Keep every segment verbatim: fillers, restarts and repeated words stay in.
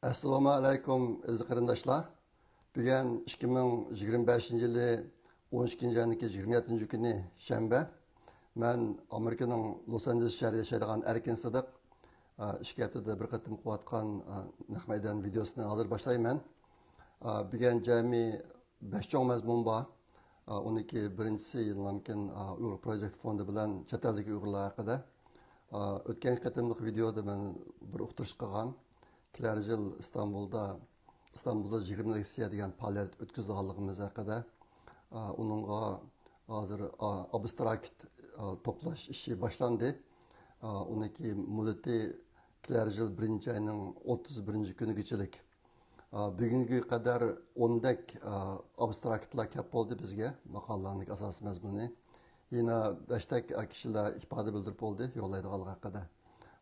ئەسسالامۇ ئەلەيكۇم، ئەزىز قېرىنداشلار. بۈگۈن ئىككى مىڭ يىگىرمە بەشىنچى يىلى ئون ئىككىنچى ئاينىڭ يىگىرمە يەتتىنچى كۈنى شەنبە. مەن ئامېرىكىنىڭ لوس ئانژېلېس شەھىرىدە ياشايدىغان ئەركىن سىدىق. ئىككى ھەپتىدە بىر قېتىم قىلىۋاتقان نەق مەيدان ۋىدېيوسىنى ھازىر باشلايمەن. بۈگۈن جەمئىي بەش چوڭ مەزمۇن بار. ئۇنىڭكى بىرىنچىسى يەنىلامكىن ئۇيغۇر پروجېكت فوندى بىلەن چەت ئەلدىكى ئۇيغۇرلار ھەققىدە. ئۆتكەن قېتىملىق ۋىدېيودا مەن بىر ئۇقتۇرۇش قىلغان. كېلەر يىل ئىستانبۇلدا، ئىستانبۇلدا يىگىرمە لېكسىيە دېگەن پائالىيەت ئۆتكۈزىدىغانلىقىمىز ھەققىدە. ئۇنىڭغا ھازىر ئابستراكت توپلاش ئىشى باشلاندى. ئۇنىڭكى مۇددىتى كېلەر يىل بىرىنچى ئاينىڭ ئوتتۇز بىرىنچى كۈنىگىچىلىك. بۈگۈنگە قەدەر ئوندەك ئابستراكتلار كەپ بولدى بىزگە، ماقالىلەرنىڭ ئاساسىي مەزمۇنى. يەنە بەشتەك كىشىلەر ئىپادە بىلدۈرۈپ بولدى يوللايدىغانلىقى ھەققىدە.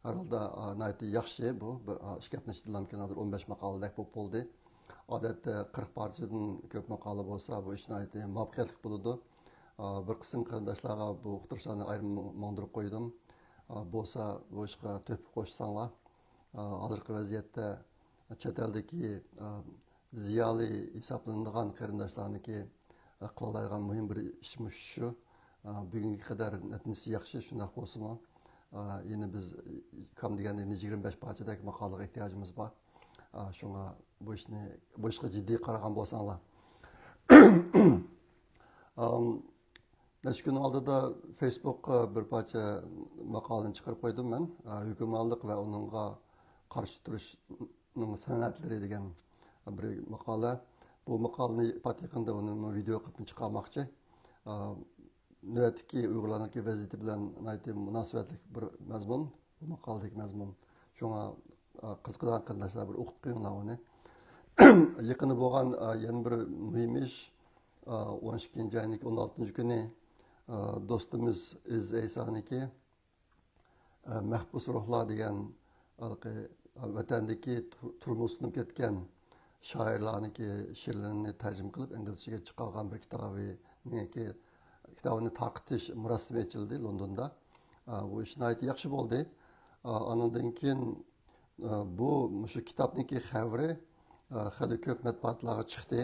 ھەر ھالدا ناھايىتى ياخشى بۇ. بىر ئىككى ھەپتىنىڭ ئىچىدىلامكىن ھازىر ئون بەش ماقالىدەك بولۇپ بولدى. ئادەتتە قىرىق پارچىدىن كۆپ ماقالە بولسا، بۇ ئىش ناھايىتى مۇۋەپپەقىيەتلىك بولىدۇ. بىر قىسىم قېرىنداشلارغا بۇ ئۇقتۇرۇشلارنى ئايرىم ماڭدۇرۇپ قويدۇم. بولسا بۇ ئىشقا تۆھپە قوشساڭلار، ھازىرقى ۋەزىيەتتە چەت ئەلدىكى زىيالىي ھېسابلىنىدىغان قېرىنداشلارنىڭكى قىلالايدىغان مۇھىم بىر ئىش مۇشۇ شۇ. بۈگۈنگە قەدەر نەتىجىسى ياخشى، شۇنداق بولسىمۇ، يەنە بىز كام دېگەندە يەنە يىگىرمە بەش پارچىدەك ماقالىغا ئېھتىياجىمىز بار. شۇڭا بۇ ئىشنى، بۇ ئىشقا جىددىي قارىغان بولساڭلار. نەچچە كۈن ئالدىدا فېيسبۇكقا بىر پارچە ماقالىنى چىقىرىپ قويدۇم مەن. ھۆكۈمرانلىق ۋە ئۇنىڭغا قارشى تۇرۇشنىڭ سەنئەتلىرى دېگەن بىر ماقالە. بۇ ماقالىنى پات يېقىندا ئۇنى ۋىدېو قىلىپ چىقارماقچى. نۆۋەتتىكى ئۇيغۇرلارنىڭكى ۋەزىيىتى بىلەن ناھايىتى مۇناسىۋەتلىك بىر مەزمۇن، بۇ ماقالىدىكى مەزمۇن. شۇڭا قىزىقىدىغان قېرىنداشلار بىر ئوقۇپ قويۇڭلار ئۇنى. يېقىندا بولغان يەنە بىر مۇھىم ئىش، ئون ئىككىنچى ئاينىڭ ئون ئالتىنچى كۈنى دوستىمىز ئىز ئەيسانىڭكى مەھبۇس روھلار دېگەن ھېلىقى ۋەتەندىكى تۇر-، تۇرمۇسى سۇنۇپ كەتكەن شائىرلارنىڭكى شېئىرلىرىنى تەرجىمە قىلىپ ئىنگلىزچىگە چىقارغان بىر كىتابىنىڭكى، كىتابىنى تارقىتىش مۇراسىمى ئېچىلدى لوندوندا. بۇ ئىش ناھايىتى ياخشى بولدى. ئانىڭدىن كېيىن بۇ، مۇشۇ كىتابنىڭكى خەۋىرى خېلى كۆپ مەتبۇئاتلارغا چىقتى.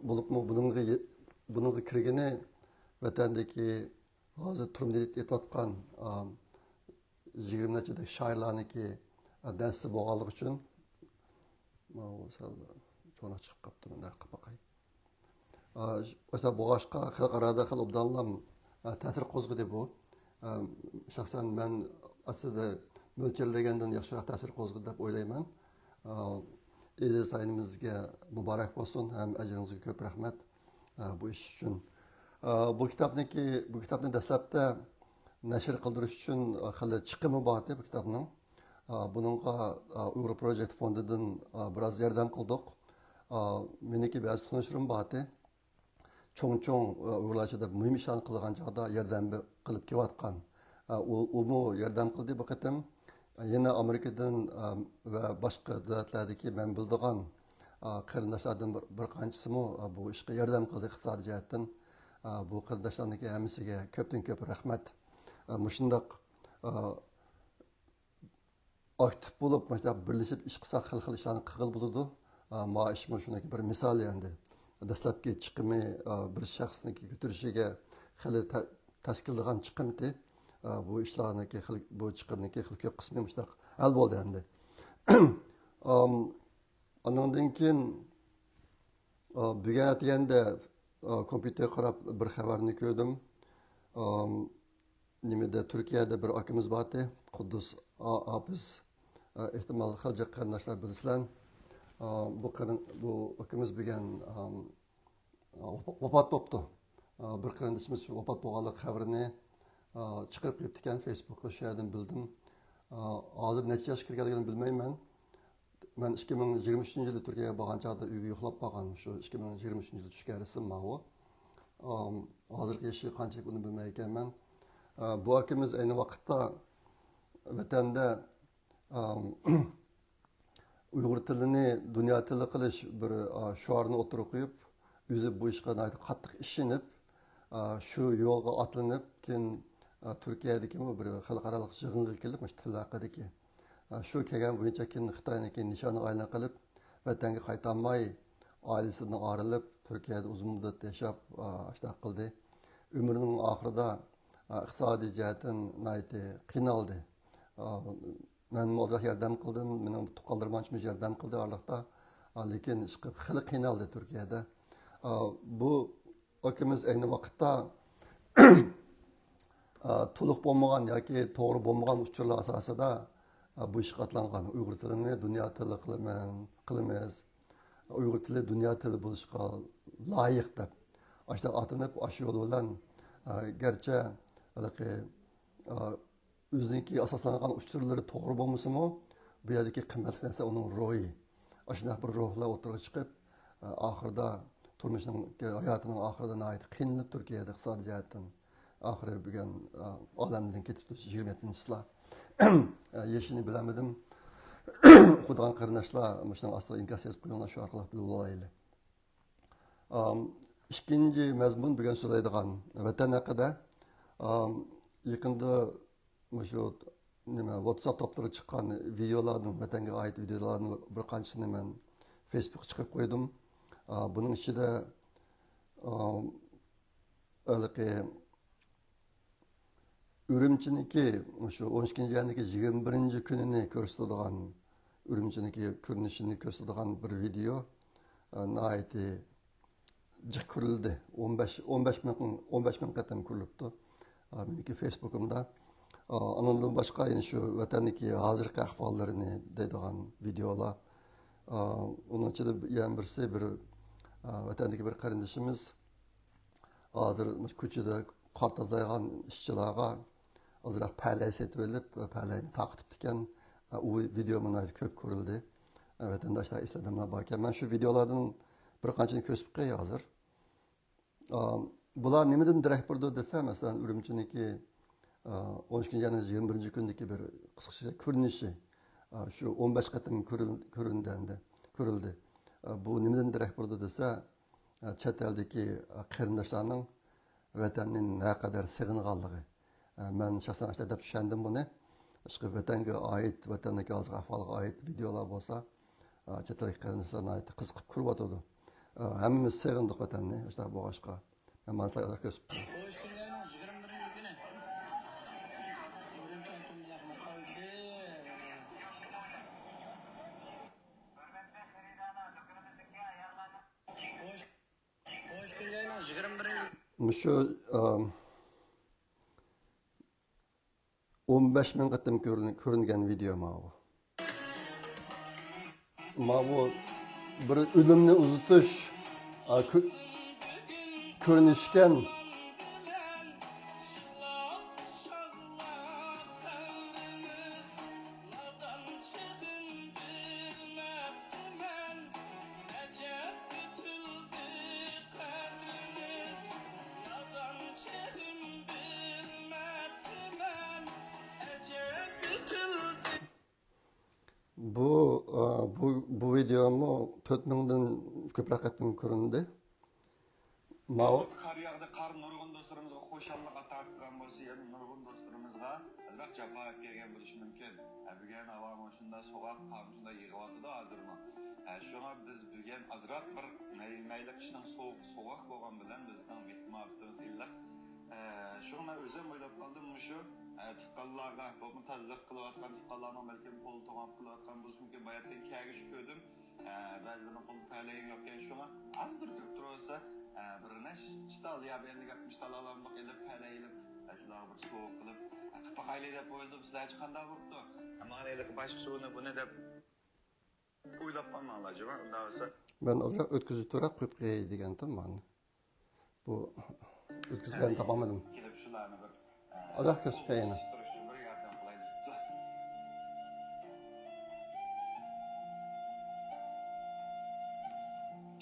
بولۇپمۇ بۇنىڭغا، بۇنىڭغا كىرگىنى ۋەتەندىكى ھازىر تۈرمىدە يېتىۋاتقان، ئا، يىگىرمە نەچچىدەك شائىرلارنىڭكى، ئا، دەستىسى بولغانلىقى ئۈچۈن، ماۋۇ سەل چوڭراق چىقىپ قاپتۇ، مەن نەرە قىلىپ باقاي. ئا، مەسىلەن، بولغاچقا خەلقئارادا خېلى ئوبدانلا، ئا، تەسىر قوزغىدى بۇ. ئا، شەخسەن مەن ئەسلىدە مۆلچەرلىگەندىن ياخشىراق تەسىر قوزغىدى دەپ ئويلايمەن. ئا، ئىززەت سايىنىمىزگە مۇبارەك بولسۇن ھەم ئەجرىڭىزگە كۆپ رەھمەت، ئا، بۇ ئىش ئۈچۈن. ئا، بۇ كىتابنىكى، بۇ كىتابنى دەسلەپتە نەشر قىلدۇرۇش ئۈچۈن، ئا، خېلى چىقىمى بارتى بۇ كىتابنىڭ. ئا، بۇنىڭغا، ئا، ئۇيغۇر پروجېكت فوندىدىن، ئا، بىراز ياردەم قىلدۇق. ئا، مېنىڭكى بەزى تونۇشلىرىم بارتى. چوڭ-چوڭ، ئۇيغۇرلارچە دەپ مۇھىم ئىشلارنى قىلىدىغان چاغدا ياردەم قىلىپ كېلىۋاتقان. ئۇ، ئۇمۇ ياردەم قىلدى بۇ قېتىم. يەنە ئامېرىكىدىن ۋە باشقا دۆلەتلەردىكى مەن بىلىدىغان قېرىنداشلاردىن بىر، بىر قانچىسىمۇ بۇ ئىشقا ياردەم قىلدى ئىقتىسادىي جەھەتتىن. بۇ قېرىنداشلارنىڭكى ھەممىسىگە كۆپتىن كۆپ رەھمەت. مۇشۇنداق ئاكتىپ بولۇپ، مۇشۇنداق بىرلىشىپ ئىش قىلساق، خېلى خىل ئىشلارنى قىلغىلى بولىدۇ. ئا، ما ئىشمۇ شۇنىڭكى بىر مىسالى ئەمدى. دەسلەپكى چىقىمى، ئا، بىر شەخسنىڭكى كۆتۈرۈشىگە خېلى تە-، تەس كېلىدىغان چىقىمتى. ئا، بۇ ئىشلارنىڭكى خېلى، بۇ چىقىمنىڭكى خېلى كۆپ قىسمى مۇشۇنداق ھەل بولدى ئەمدى. ئام، ئانىڭدىن كېيىن، ئا، بۈگۈن ئەتىگەندە، ئا، كومپيۇتېرغا قاراپ بىر خەۋەرنى كۆردۈم. ئام، نېمىدە، تۈركىيەدە بىر ئاكىمىز بارتى، قۇددۇس ئا-، ھاپىز. ئا، ئېھتىمال، خەلجەك قېرىنداشلار بىلىسىلەر. ئا، بۇ قېرىن-، بۇ ئاكىمىز بۈگۈن، ئام، ئا، ۋاپا-، ۋاپات بوپتۇ. ئا، بىر قېرىندىشىمىز شۇ ۋاپات بولغانلىق خەۋىرىنى، ئا، چىقىرىپ قويۇپتىكەن فېيسبۇكقا، شۇ يەردىن بىلدىم. ئا، ھازىر نەچچە ياشقا كىرگەنلىكىنى بىلمەيمەن. مەن ئىككى مىڭ يىگىرمە ئۈچىنچى يىلى تۈركىيەگە بارغان چاغدا ئۆيگە يوقلاپ بارغان، شۇ ئىككى مىڭ يىگىرمە ئۈچىنچى يىلى چۈشكەن رەسىم ماۋۇ. ئام، ھازىرقى يېشى قانچىلىك ئۇنى بىلمەيدىكەنمەن. ئا، بۇ ئاكىمىز ئەينى ۋاقىتتا ۋەتەندە، ئام، ئۇيغۇر تىلىنى دۇنيا تىلى قىلىش بىر، ئا، شوئارنى ئوتتۇرىغا قويۇپ، ئۆزى بۇ ئىشقا ناھايىتى قاتتىق ئىشىنىپ، ئا، شۇ يولغا ئاتلىنىپ، كېيىن، ئا، تۈركىيەدىكى بۇ بىر خەلقئارالىق يىغىنغا كېلىپ، مۇشۇ تىل ھەققىدىكى شۇ كەلگەن بويىچە كېيىن خىتاينىڭكى نىشانىغا ئايلانغان قىلىپ، ۋەتەنگە قايتالماي، ئائىلىسىدىن ئايرىلىپ، تۈركىيەدە ئۇزۇن مۇددەت ياشاپ، ئاشۇنداق قىلدى. ئۆمرىنىڭ ئاخىرىدا ئىقتىسادىي جەھەتتىن ناھايىتى قىينالدى. مەنمۇ ئازراق ياردەم قىلدىم، مېنىڭ تۇغقانلىرىم ئانچە-مۇنچە ياردەم قىلدى ئارىلىقتا. لېكىن ئىشقىلىپ خېلى قىينالدى تۈركىيەدە. بۇ ئاكىمىز ئەينى ۋاقىتتا، ئا، تولۇق بولمىغان ياكى توغرا بولمىغان ئۇچۇرلار ئاساسىدا، ئا، بۇ ئىشقا ئاتلانغان. ئۇيغۇر تىلىنى دۇنيا تىلى قىلىمەن، قىلىمىز. ئۇيغۇر تىلى دۇنيا تىلى بولۇشقا لايىق دەپ، ئاشۇنداق ئاتىنىپ، ئاشۇ يول بىلەن، ئا، گەرچە ھېلىقى، ئا، ئۆزىنىڭكى ئاساسلانغان ئۇچۇرلىرى توغرا بولمىسىمۇ، بۇ يەردىكى قىممەتلىك نەرسە ئۇنىڭ روھى. ئاشۇنداق بىر روھ بىلەن ئوتتۇرىغا چىقىپ، ئاخىرىدا تۇرمۇشىنىڭ، ھاياتىنىڭ ئاخىرىدا ناھايىتى قىينىلىپ تۈركىيەدە ئىقتىسادىي جەھەتتىن. ئاخىرى بۈگۈن ئالەمدىن كېتىپتۇ، يىگىرمە يەتتىنچى چىسلا. يېشىنى بىلەلمىدىم. ئوقۇيدىغان قېرىنداشلار مۇشۇنىڭ ئاستىغا ئىنكاس يېزىپ قويۇڭلار، شۇ ئارقىلىق بىلىپ بولايلى. ئىككىنچى مەزمۇن بۈگۈن سۆزلەيدىغان ۋەتەن ھەققىدە. يېقىندا مۇشۇ نېمە، ۋاتساپ توپلىرىغا چىققان ۋىدېئولاردىن، ۋەتەنگە ئائىت ۋىدېئولاردىن بىر قانچىسىنى مەن فېيسبۇكقا چىقىرىپ قويدۇم. ئا، بۇنىڭ ئىچىدە، ئا، ھېلىقى ئۈرۈمچىنىڭكى مۇشۇ ئون ئىككىنچى ئاينىڭكى يىگىرمە بىرىنچى كۈنىنى كۆرسىتىدىغان، ئۈرۈمچىنىڭكى كۆرۈنۈشىنى كۆرسىتىدىغان بىر ۋىدېئو، ئا، ناھايىتى جىق كۆرۈلدى. ئون بەش، ئون بەش مىڭ، ئون بەش مىڭ قېتىم كۆرۈلۈپتۇ. ئا، مېنىڭكى فېيسبۇكۇمدا. ئا، ئۇنىڭدىن باشقا يەنە شۇ ۋەتەندىكى ھازىرقى ئەھۋاللىرىنى دەيدىغان ۋىدېئولار. ئا، ئۇنىڭ ئىچىدە يەنە بىرسى بىر، ئا، ۋەتەندىكى بىر قېرىندىشىمىز ھازىر مۇشۇ كوچىدا قار تازىلايدىغان ئىشچىلارغا ئازراق پەلەي سېتىۋېلىپ، پەلەينى تارقىتىپتىكەن. ئا، ئۇ ۋىدېئو ناھايىتى كۆپ كۆرۈلدى. ئا، ۋەتەنداشلار ئېسىلىدىملا باركەن. مەن شۇ ۋىدېئولاردىن بىر قانچىنى كۆرسىتىپ قوياي ھازىر. ئا، بۇلار نېمىدىن دېرەك بېرىدۇ دېسە، مەسىلەن، ئۈرۈمچىنىڭكى، ئا، ئون ئىككىنچى ئاينىڭ يىگىرمە بىرىنچى كۈنىدىكى بىر قىسقىچە كۆرۈنۈشى، ئا، شۇ ئون بەش قېتىم كۆرۈل-، كۆرۈندى ئەمدى، كۆرۈلدى. ئا، بۇ نېمىدىن دېرەك بېرىدۇ دېسە، ئا، چەت ئەلدىكى، ئا، قېرىنداشلارنىڭ ۋەتەننى نەقەدەر سېغىنغانلىقى. ئە، مەن شەخسەن ئاشۇنداق دەپ چۈشەندىم بۇنى. ئىشقىلىپ، ۋەتەنگە ئائىت، ۋەتەندىكى ھازىرقى ئەھۋالغا ئائىت ۋىدېئولار بولسا، ئە، چەت ئەلدىكى قېرىنداشلار ناھايىتى قىزىقىپ كۆرۈۋاتىدۇ. ئە، ھەممىمىز سېغىندۇق ۋەتەننى، شۇنداق بولغاچقا. مەن مانا سىلەرگە ئازراق كۆرسىتىپ بېرەي. مۇشۇ، ئا، ئون بەش مىڭ قېتىم كۆرۈن-، كۆرۈنگەن ۋىدېئو ماۋۇ. ماۋۇ بىر ئۆلۈمنى ئۇزىتىش، ئا، كۆ-، كۆرۈنۈشكەن. بۇ، ئا، بۇ، بۇ ۋىدېئومۇ تۆت مىڭدىن كۆپرەك قېتىم كۆرۈندى. ماۋۇ قار ياغدى، قار نۇرغۇن دوستلىرىمىزغا خۇشاللىق ئاتا قىلغان بولسا، يەنە نۇرغۇن دوستلىرىمىزغا ئازراق جاپا ئېلىپ كەلگەن بولۇشى مۇمكىن. ھە، بۈگۈن ھاۋا مۇشۇنداق سوغۇق، قار مۇشۇنداق يېغىۋاتىدۇ ھازىرمۇ. ھە، شۇڭا بىز بۈگۈن ئازراق بىر مەي-، مەيلى قىشنىڭ سوغۇق، سوغۇق بولغان بىلەن بىزنىڭ مېھمانىپىتىمىز ئىللىق. ئە، شۇڭا مەن ئۆزۈم ئويلاپ قالدىم، مۇشۇ، ئە، تۇغقانلارغا، بولۇپمۇ تازىلىق قىلىۋاتقان تۇغقانلارنىڭ بەلكىم قول توڭاپ قىلىۋاتقان بولۇشى مۇمكىن. باياتتىن كەلگۈچە كۆردۈم. ئە، بەزىلەرنىڭ قولىدا پەلەيىم يوقكەن، شۇڭا ئازدۇر كۆپتۇر بولسا، ئە، بىر نەچچە تال يا بىر ئەللىك ئاتمىش تال ئالاملىق ئېلىپ، پەلەي ئېلىپ، ئە، شۇلارغا بىر سوۋغا قىلىپ، ئە، قىلىپ باقايلى دەپ ئويلىدىم. سىلەرچە قانداق بوپتۇ؟ ئە، ماڭا ھېلىقى باشقىسى ئۇنى، بۇنى دەپ ئويلاپ قالماڭلار جۇما، ئۇنداق بولسا. مەن ئازراق ئۆتكۈزۈپ تۇراپ قويۇپ قوياي دېگەنتىم مانا. بۇ ئۆتكۈزگەننى تاپالمىدىم. كېلىپ شۇلارنى بىر، ئە، ئازراق كۆرسىتىپ قويايلى. بىر ياردەم قىلايلى.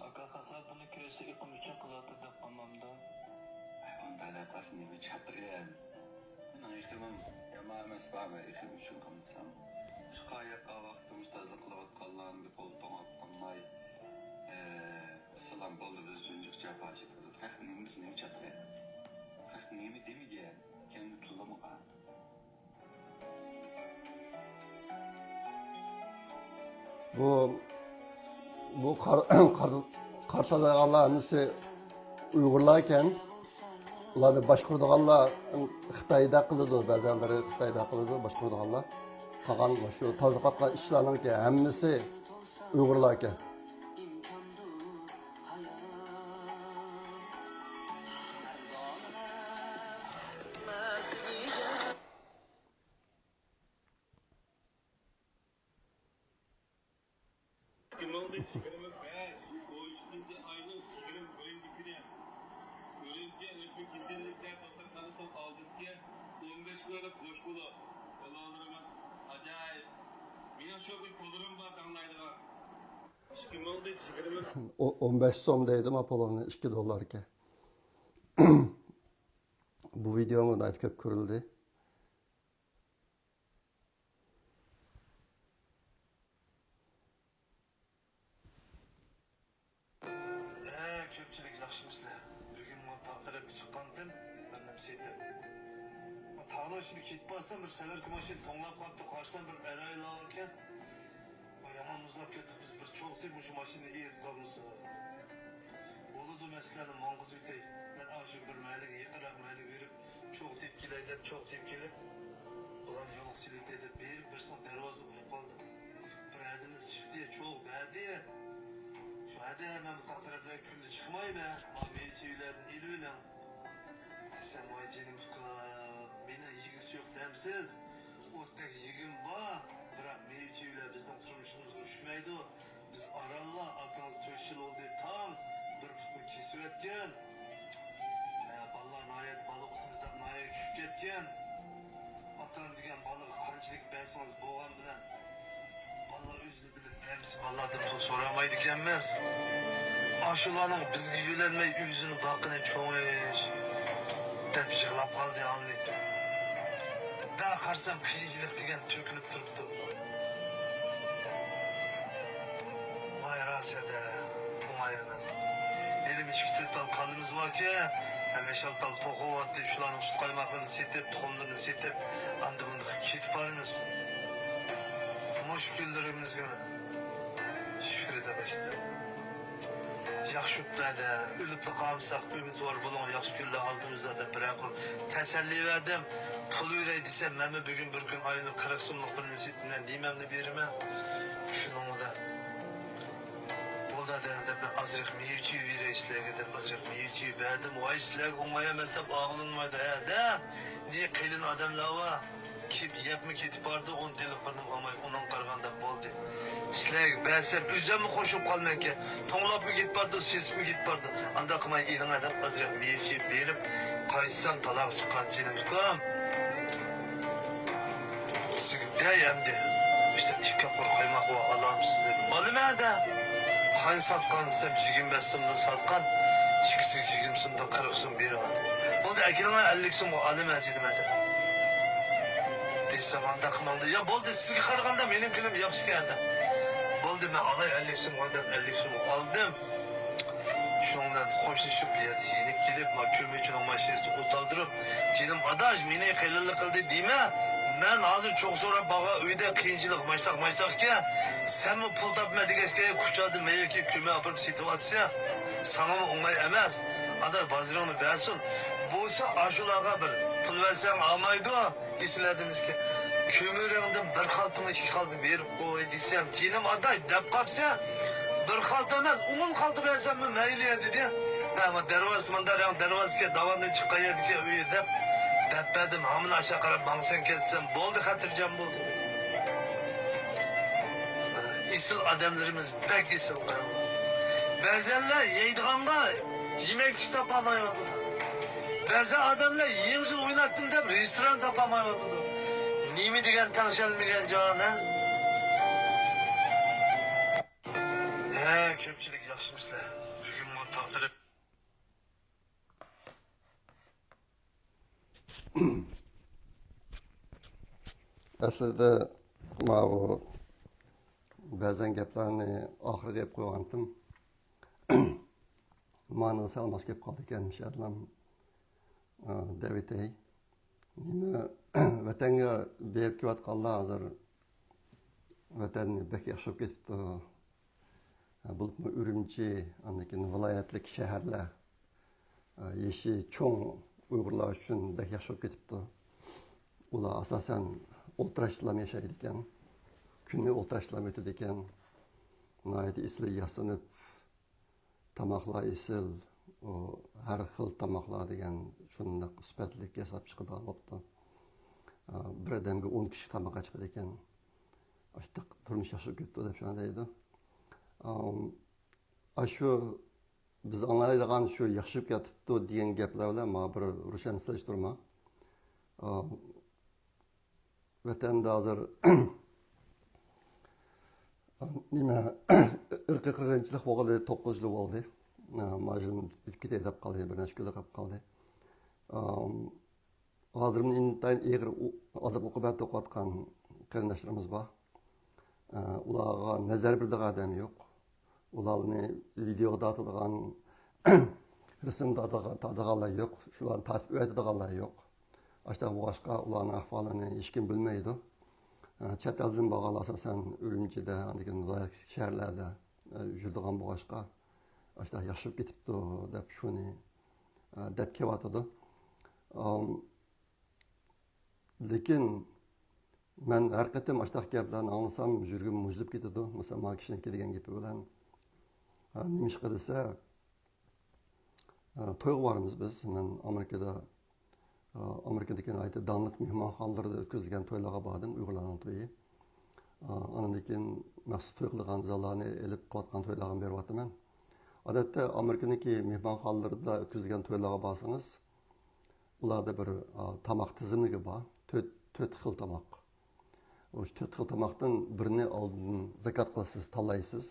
ئاكا، خەقلەر بۇنى كۆرسە ئېقىم ئۈچۈن قىلىۋاتىدۇ دەپ قالمامدۇ؟ ئۇنداق دەپ قالسا نېمە چاتىقىم؟ مېنىڭ ئېقىمىم يامان ئەمەس، بارمۇ ئېقىم ئۈچۈن قىلمىسام. شۇ قاياققا ۋاقتىمىز تازا قىلىۋاتقانلارنى قول توڭاپ قىلماي، ئە، قىلسىلام بولدى، بىز شۇنچىلىك جاپا چېكىۋاتىدۇ. خەق نېمە، بىز نېمە چاتىقى؟ خەق نېمە دېمىگەن؟ كەمدە تىللىمىغان. بۇ، بۇ قار-، قار-، قارتلايدىغانلار ھەممىسى ئۇيغۇرلار ئىكەن. ئۇلارنى باشقۇرىدىغانلار خىتايدا قىلىدۇ، بەزەنلىرى خىتايدا قىلىدۇ، باشقۇرىدىغانلار. قالغان شۇ تازىلىق قىلىۋاتقان ئىشچىلارنىڭكى ھەممىسى ئۇيغۇرلار ئىكەن. ئىككى مىڭ يىگىرمە بەش، ئون ئۈچىنچى ئاينىڭ يىگىرمە بىرىنچى كۈنى ئۈرۈمچى ئۆسمە كېسەللىكلەر دوختۇرخانىسىنىڭ ئالدىدىكى ئون بەش كۇلۇب بوش بولۇپ، بالىلىرىمىز ئاجايىپ. مېنىڭ شۇ بىر پۇللىرىم بار داڭلايدىغان. ئىككى مىڭ يىگىرمە ئون بەش سوم دەيدۇ، ما پۇلۇڭنى ئىككى دوللاركەن. بۇ ۋىدېئو ناھايىتى كۆپ كۆرۈلدى. ھە، كۆپچىلىك ياخشىمۇسىلەر؟ بۈگۈن مانا تاغ تەرەپكە چىققانتىم، بىر نېمە سېتىپ. ما تاغنىڭ ئىچىدە كېتىپ بارسام، بىر سەلەركە ماشىنا توڭلاپ قاپتۇ، قارىسام، بىر ئەر-ئايال ئىكەن. ما يامان مۇزلاپ كەتتۇق بىز، بىر چوقتى مۇشۇ ماشىنىنى ئېلىپ قالمىسا. بولىدۇ، مەن سىلەرنى ماڭغۇزۇۋېتەي. مەن ئاشۇ بىر مەھەللىگە، يېقىنراق مەھەللىگە بېرىپ، چوقتى ئېلىپ كېلەي دەپ، چوقتى ئېلىپ كېلىپ، بۇلارنى يولغا سېلىۋېتەي دەپ بېرىپ، بىرسىنىڭ دەرۋازىسىنى ئۇرۇپ قالدىم. بىر ھەدىمىز چىقتى، چوغ بەردى. شۇ ھەدە مەن بۇ تاغ تەرەپلەرگە كۈندە چىقمايمەن. ما مېۋە-چېۋىلەرنى ئېلىۋېلىڭ. دېسەم، ۋاي جېنىم ئۇكام، مېنىڭ يېگۈسى يوق دەمسىز؟ ئوتتەك يېگۈم بار، بىراق مېۋە-چېۋىلەر بىزنىڭ تۇرمۇشىمىزغا چۈشمەيدۇ. بىز ئارانلا، ئاكىڭىز تۆت يىل بولدى تاڭ بىر پۇتىنى كېسىۋەتكەن. ھە، بالىلار ناھايىتى، بالا ئوقۇتىمىز دەپ ناھايىتى چۈشۈپ كەتكەن. ئاتا-ئانا دېگەن بالىغا قانچىلىك بەرسىڭىز بولغان بىلەن، بالىلار ئۆزىنى بىلىپ بەرمىسە، بالىلاردىن پۇل سورىمايدىكەنمىز. ئاشۇلارنىڭ بىزگە يۆلەنمەي ئۆزىنى باققىنى چوڭ ئىش، دەپ يىغلاپ قالدى ئالنى. بىردەم قارىسام، قىيىنچىلىق دېگەن تۆكۈلۈپ تۇرۇپتۇ. ۋاي راست ھەدە، ئوڭاي ئەمەس. ھېلىمۇ ئىككى تۆت تال كالىمىز باركەن، ھەم بەش-ئالتە تال توخۇ بارتى، شۇلارنىڭ سۈت قايماقلىرىنى سېتىپ، تۇخۇملىرىنى سېتىپ، ئاندىن بۇنداق كېتىپ بارىمىز. مۇشۇ كۈنلىرىمىزگىمۇ شۈكرى دەپ باشلىدىم. ياخشى ئۆتتى ھەدە، ئۆلۈپلا قالمىساق، ئۈمىدۋار بولۇڭ، ياخشى كۈنلەر ئالدىمىزدا دەپ بىرەر قول تەسەللى بەردىم. پۇل بېرەي دېسەم، مەنمۇ بۈگۈن بىر كۈن ئايلىنىپ قىرىق سوملۇق بىر نېمە سېتىمەن دېمەمدە بېرىمەن. شۇنىڭ بىلەن بولدى ھەدە دەپ، مەن ئازراق مېۋە-چېۋە بېرەي سىلەرگە دەپ، ئازراق مېۋە-چېۋە بەردىم. ۋاي سىلەرگە ئوڭاي ئەمەس دەپ ئاغلىنمايدۇ ھەدە. نى قېلىن ئادەملەر بار. كېتىپ، يەپمۇ كېتىپ بارىدۇ، ئون تىيىنلىق بىر نېمە ئالماي، ئۇنىڭغا قارىغاندا بولدى. سىلەرگە بەرسەم، ئۆزۈممۇ قوشۇپ قالمايكەن. توڭلاپمۇ كېتىپ بارىدۇ، سېسىپمۇ كېتىپ بارىدۇ. ئانداق قىلماي ئېلىڭلار دەپ، ئازراق مېۋە-چېۋە بېرىپ، قايتسام، تالاغا چىققان جېنىم ئۇكام. سىزگە دەي ئەمدى. ئىشتە ئىككى قۇر قايماق بار، ئالامسىز دېدى. ئالىمەن دە. قانچە ساتقان دېسەم، يىگىرمە بەش سومدىن ساتقان. ئىككىسىگە يىگىرمە سومدىن قىرىق سوم بېرىۋالدى. بولدى، ئەكېلىڭلار، ئەللىك سومغا ئالىمەن دېدىم دە. دېسەم، ئانداق قىلماڭ دە. يا بولدى، سىزگە قارىغاندا مېنىڭ كۈنۈم ياخشىكەن دە. بولدى، مەن ئالاي ئەللىك سومغا دەپ، ئەللىك سومغا ئالدىم. شۇنىڭ بىلەن خوشلىشىپ، بۇ يەردە يېنىپ كېلىپ، ما كۆمۈرچىنىڭ ماشىنىسىدا ئولتۇردۇرۇپ، جېنىم ئاداش، مېنى قېلىنلىق قىلدى دېمە. مەن ھازىر چوغ سوراپ بارغان ئۆيدە قىيىنچىلىق، ماشتاق، ماشتاقكەن. سەنمۇ پۇل تاپىمەن دېگەچكە، كۇچادىن مېۋە كۆمۈر ئاپىرىپ سېتىۋاتىسەن. ساڭىمۇ ئوڭاي ئەمەس. ئاداش بازىرىڭنى بەرسۇن. بولسا ئاشۇلارغا بىر پۇل بەرسەڭ ئالمايدۇ. ئېسىلەردىن ئىككى. كۆمۈرۈڭدىن بىر خالتىمۇ ئىككى خالتا بېرىپ قوي دېسەم، جېنىم ئاداش دەپ قاپسەن، بىر خالتا ئەمەس، ئون خالتا بەرسەممۇ مەيلى دېدى. ھە، ما دەرۋازىسى مۇنداق، رەڭ دەرۋازىسىكەن، داۋاننى چىققان يەردىكى ئۆيى دەپ، دەپ بەردىم. ھامىلە ئاشۇ قاراپ ماڭسەن كەتسەم، بولدى، خاتىرجەم بولدى. ئېسىل ئادەملىرىمىز بەك ئېسىل. بەزەنلەر يەيدىغانغا يېمەكلىك تاپالمايۋاتىدۇ. بەزى ئادەملەر يېڭى يىل ئويناتتىم دەپ رېستوران تاپالمايۋاتىدۇ. نېمە دېگەن تەڭشەلمىگەن جاھان، ھە؟ ھە، كۆپچىلىك ياخشىمۇسىلەر؟ بۈگۈن مانا تاغ تەرەپ. ئەسلىدە ماۋۇ بەزەن گەپلەرنى ئاخىرىغا يەپ قويغانتىم. مانىڭ سەل ماس كېلىپ قالدىكەن، ئىنشائاللا، ئا، دەۋېتەي. نېمە، ۋەتەنگە بېرىپ كېلىۋاتقانلار ھازىر، ۋەتەننى بەك ياخشى كۆرۈپ كېتىپتۇ. بولۇپمۇ ئۈرۈمچى، ئاندىن كېيىن ۋىلايەتلىك شەھەرلەر، يېشى چوڭ ئۇيغۇرلار ئۈچۈن بەك ياخشى بولۇپ كېتىپتۇ. ئۇلار ئاساسەن ئولتۇراشتىلا ياشايدىكەن. كۈنى ئولتۇراشتىلا ئۆتىدىكەن. ناھايىتى ئېسىل ياسىنىپ، تاماقلار ئېسىل، ئۇ ھەر خىل تاماقلار دېگەن شۇنداق سۈپەتلىك ياساپ چىقىدىغان بوپتۇ. ئا، بىر ئادەمگە ئون كىشى تاماق ئاچىقىدىكەن. ئاشتاق تۇرمۇش ياخشى بولۇپ كېتىپتۇ دەپ شۇنداق دەيدۇ. ئام، ئاشۇ بىز ئاڭلايدىغان شۇ ياخشى بولۇپ كېتىپتۇ دېگەن گەپلەر بىلەن ماڭا بىر روشەنلەشتۈرمە. ئا، ۋەتەندە ھازىر نېمە، ئىرقىي قىرغىنچىلىق بولغىلى توققۇز يىل بولدى. مانا يىل ئۆتۈپ كېتەي دەپ قالدى، بىر نەچچە كۈنلا قېلىپ قالدى. ھازىر ئىنتايىن ئېغىر ئازاب ئوقۇبەت توقۇۋاتقان قېرىنداشلىرىمىز بار. ئۇلارغا نەزەر بېرىدىغان ئادەم يوق. ئۇلارنى ۋىدېئو تارتىدىغان، رەسىم تارتىدىغان، تارتىدىغانلار يوق. شۇلارنى تارتىپ ئۆگىتىدىغانلار يوق. ئاشۇنداق بولغاچقا، ئۇلارنىڭ ئەھۋالىنى ھېچكىم بىلمەيدۇ. ئە، چەت ئەلدىن بارغانلار ئاساسەن ئۈرۈمچىدە، ئاندىن كېيىن ۋىلايەت شەھەرلەردە، ئە، يۈرىدىغان بولغاچقا، ئاشۇنداق ياخشى بولۇپ كېتىپتۇ دەپ شۇنى، ئە، دەپ كېلىۋاتىدۇ. ئام، لېكىن مەن ھەر قېتىم ئاشۇنداق گەپلەرنى ئاڭلىسام، يۈرىكىم مۇجۇلۇپ كېتىدۇ. مەسىلەن، ماڭا كىشىنىڭ دېگەن گېپى بىلەن، ئە، نېمىشقا دېسە، ئە، تويغا بارىمىز بىز. مەن ئامېرىكىدا، ئە، ئامېرىكىدىكى ناھايىتى داڭلىق مېھمانخانىلىرىدا ئۆتكۈزۈلگەن تويلارغا باردىم، ئۇيغۇرلارنىڭ تويى. ئە، ئاندىن كېيىن مەخسۇس توي قىلىدىغان زاللارنى ئېلىپ قىلىۋاتقان تويلارغا بېرىۋاتىمەن. ئادەتتە ئامېرىكىنىڭكى مېھمانخانىلىرىدا ئۆتكۈزۈلگەن تويلارغا بارسىڭىز، ئۇلاردا بىر، ئا، تاماق تىزىملىكى بار. تۆت، تۆت خىل تاماق. ئۇ تۆت خىل تاماقتىن بىرنى ئالدىن زاكات قىلىسىز، تاللايسىز.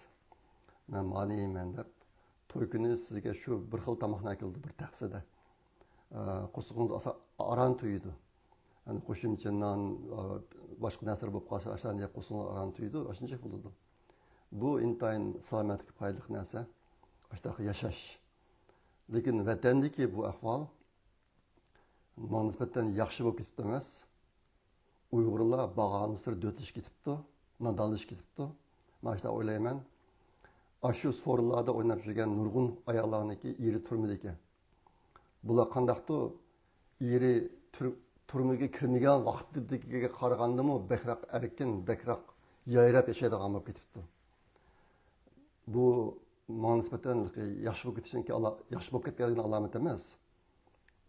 مەن مانى يەيمەن دەپ، توي كۈنى سىزگە شۇ بىر خىل تاماقنى ئەكېلىدۇ، بىر تەخسىدە. ئا، قورسىقىڭىز ئاسا-، ئاران تويىدۇ. يەنى قوشۇمچە نان، ئا، باشقا نەرسىلەر بولۇپ قالسا، ئاشۇلارنى يەپ قورسىقىڭىز ئاران تويىدۇ، ئاشۇنچە بولىدۇ. بۇ ئىنتايىن سالامەتلىككە پايدىلىق نەرسە. ئاشۇنداق ياشاش. لېكىن ۋەتەندىكى بۇ ئەھۋال ماڭا نىسبەتەن ياخشى بولۇپ كېتىپتۇ ئەمەس. ئۇيغۇرلار بارغانسېرى دۆتلىشىپ كېتىپتۇ، نادانلىشىپ كېتىپتۇ. مەن شۇنداق ئويلايمەن. ئاشۇ سورۇنلاردا ئويناپ يۈرگەن نۇرغۇن ئاياللارنىڭكى ئېرى تۈرمىدە ئىكەن. بۇلار قانداقتۇ ئېرى تۈر-، تۈرمىگە كىرمىگەن ۋاقتىدىكىگە قارىغاندىمۇ بەكرەك ئەركىن، بەكرەك يايراپ ياشايدىغان بولۇپ كېتىپتۇ. بۇ ماڭا نىسبەتەن ياخشى بولۇپ كېتىشنىڭكى ئالا-، ياخشى بولۇپ كەتكەنلىكىنىڭ ئالامىتى ئەمەس.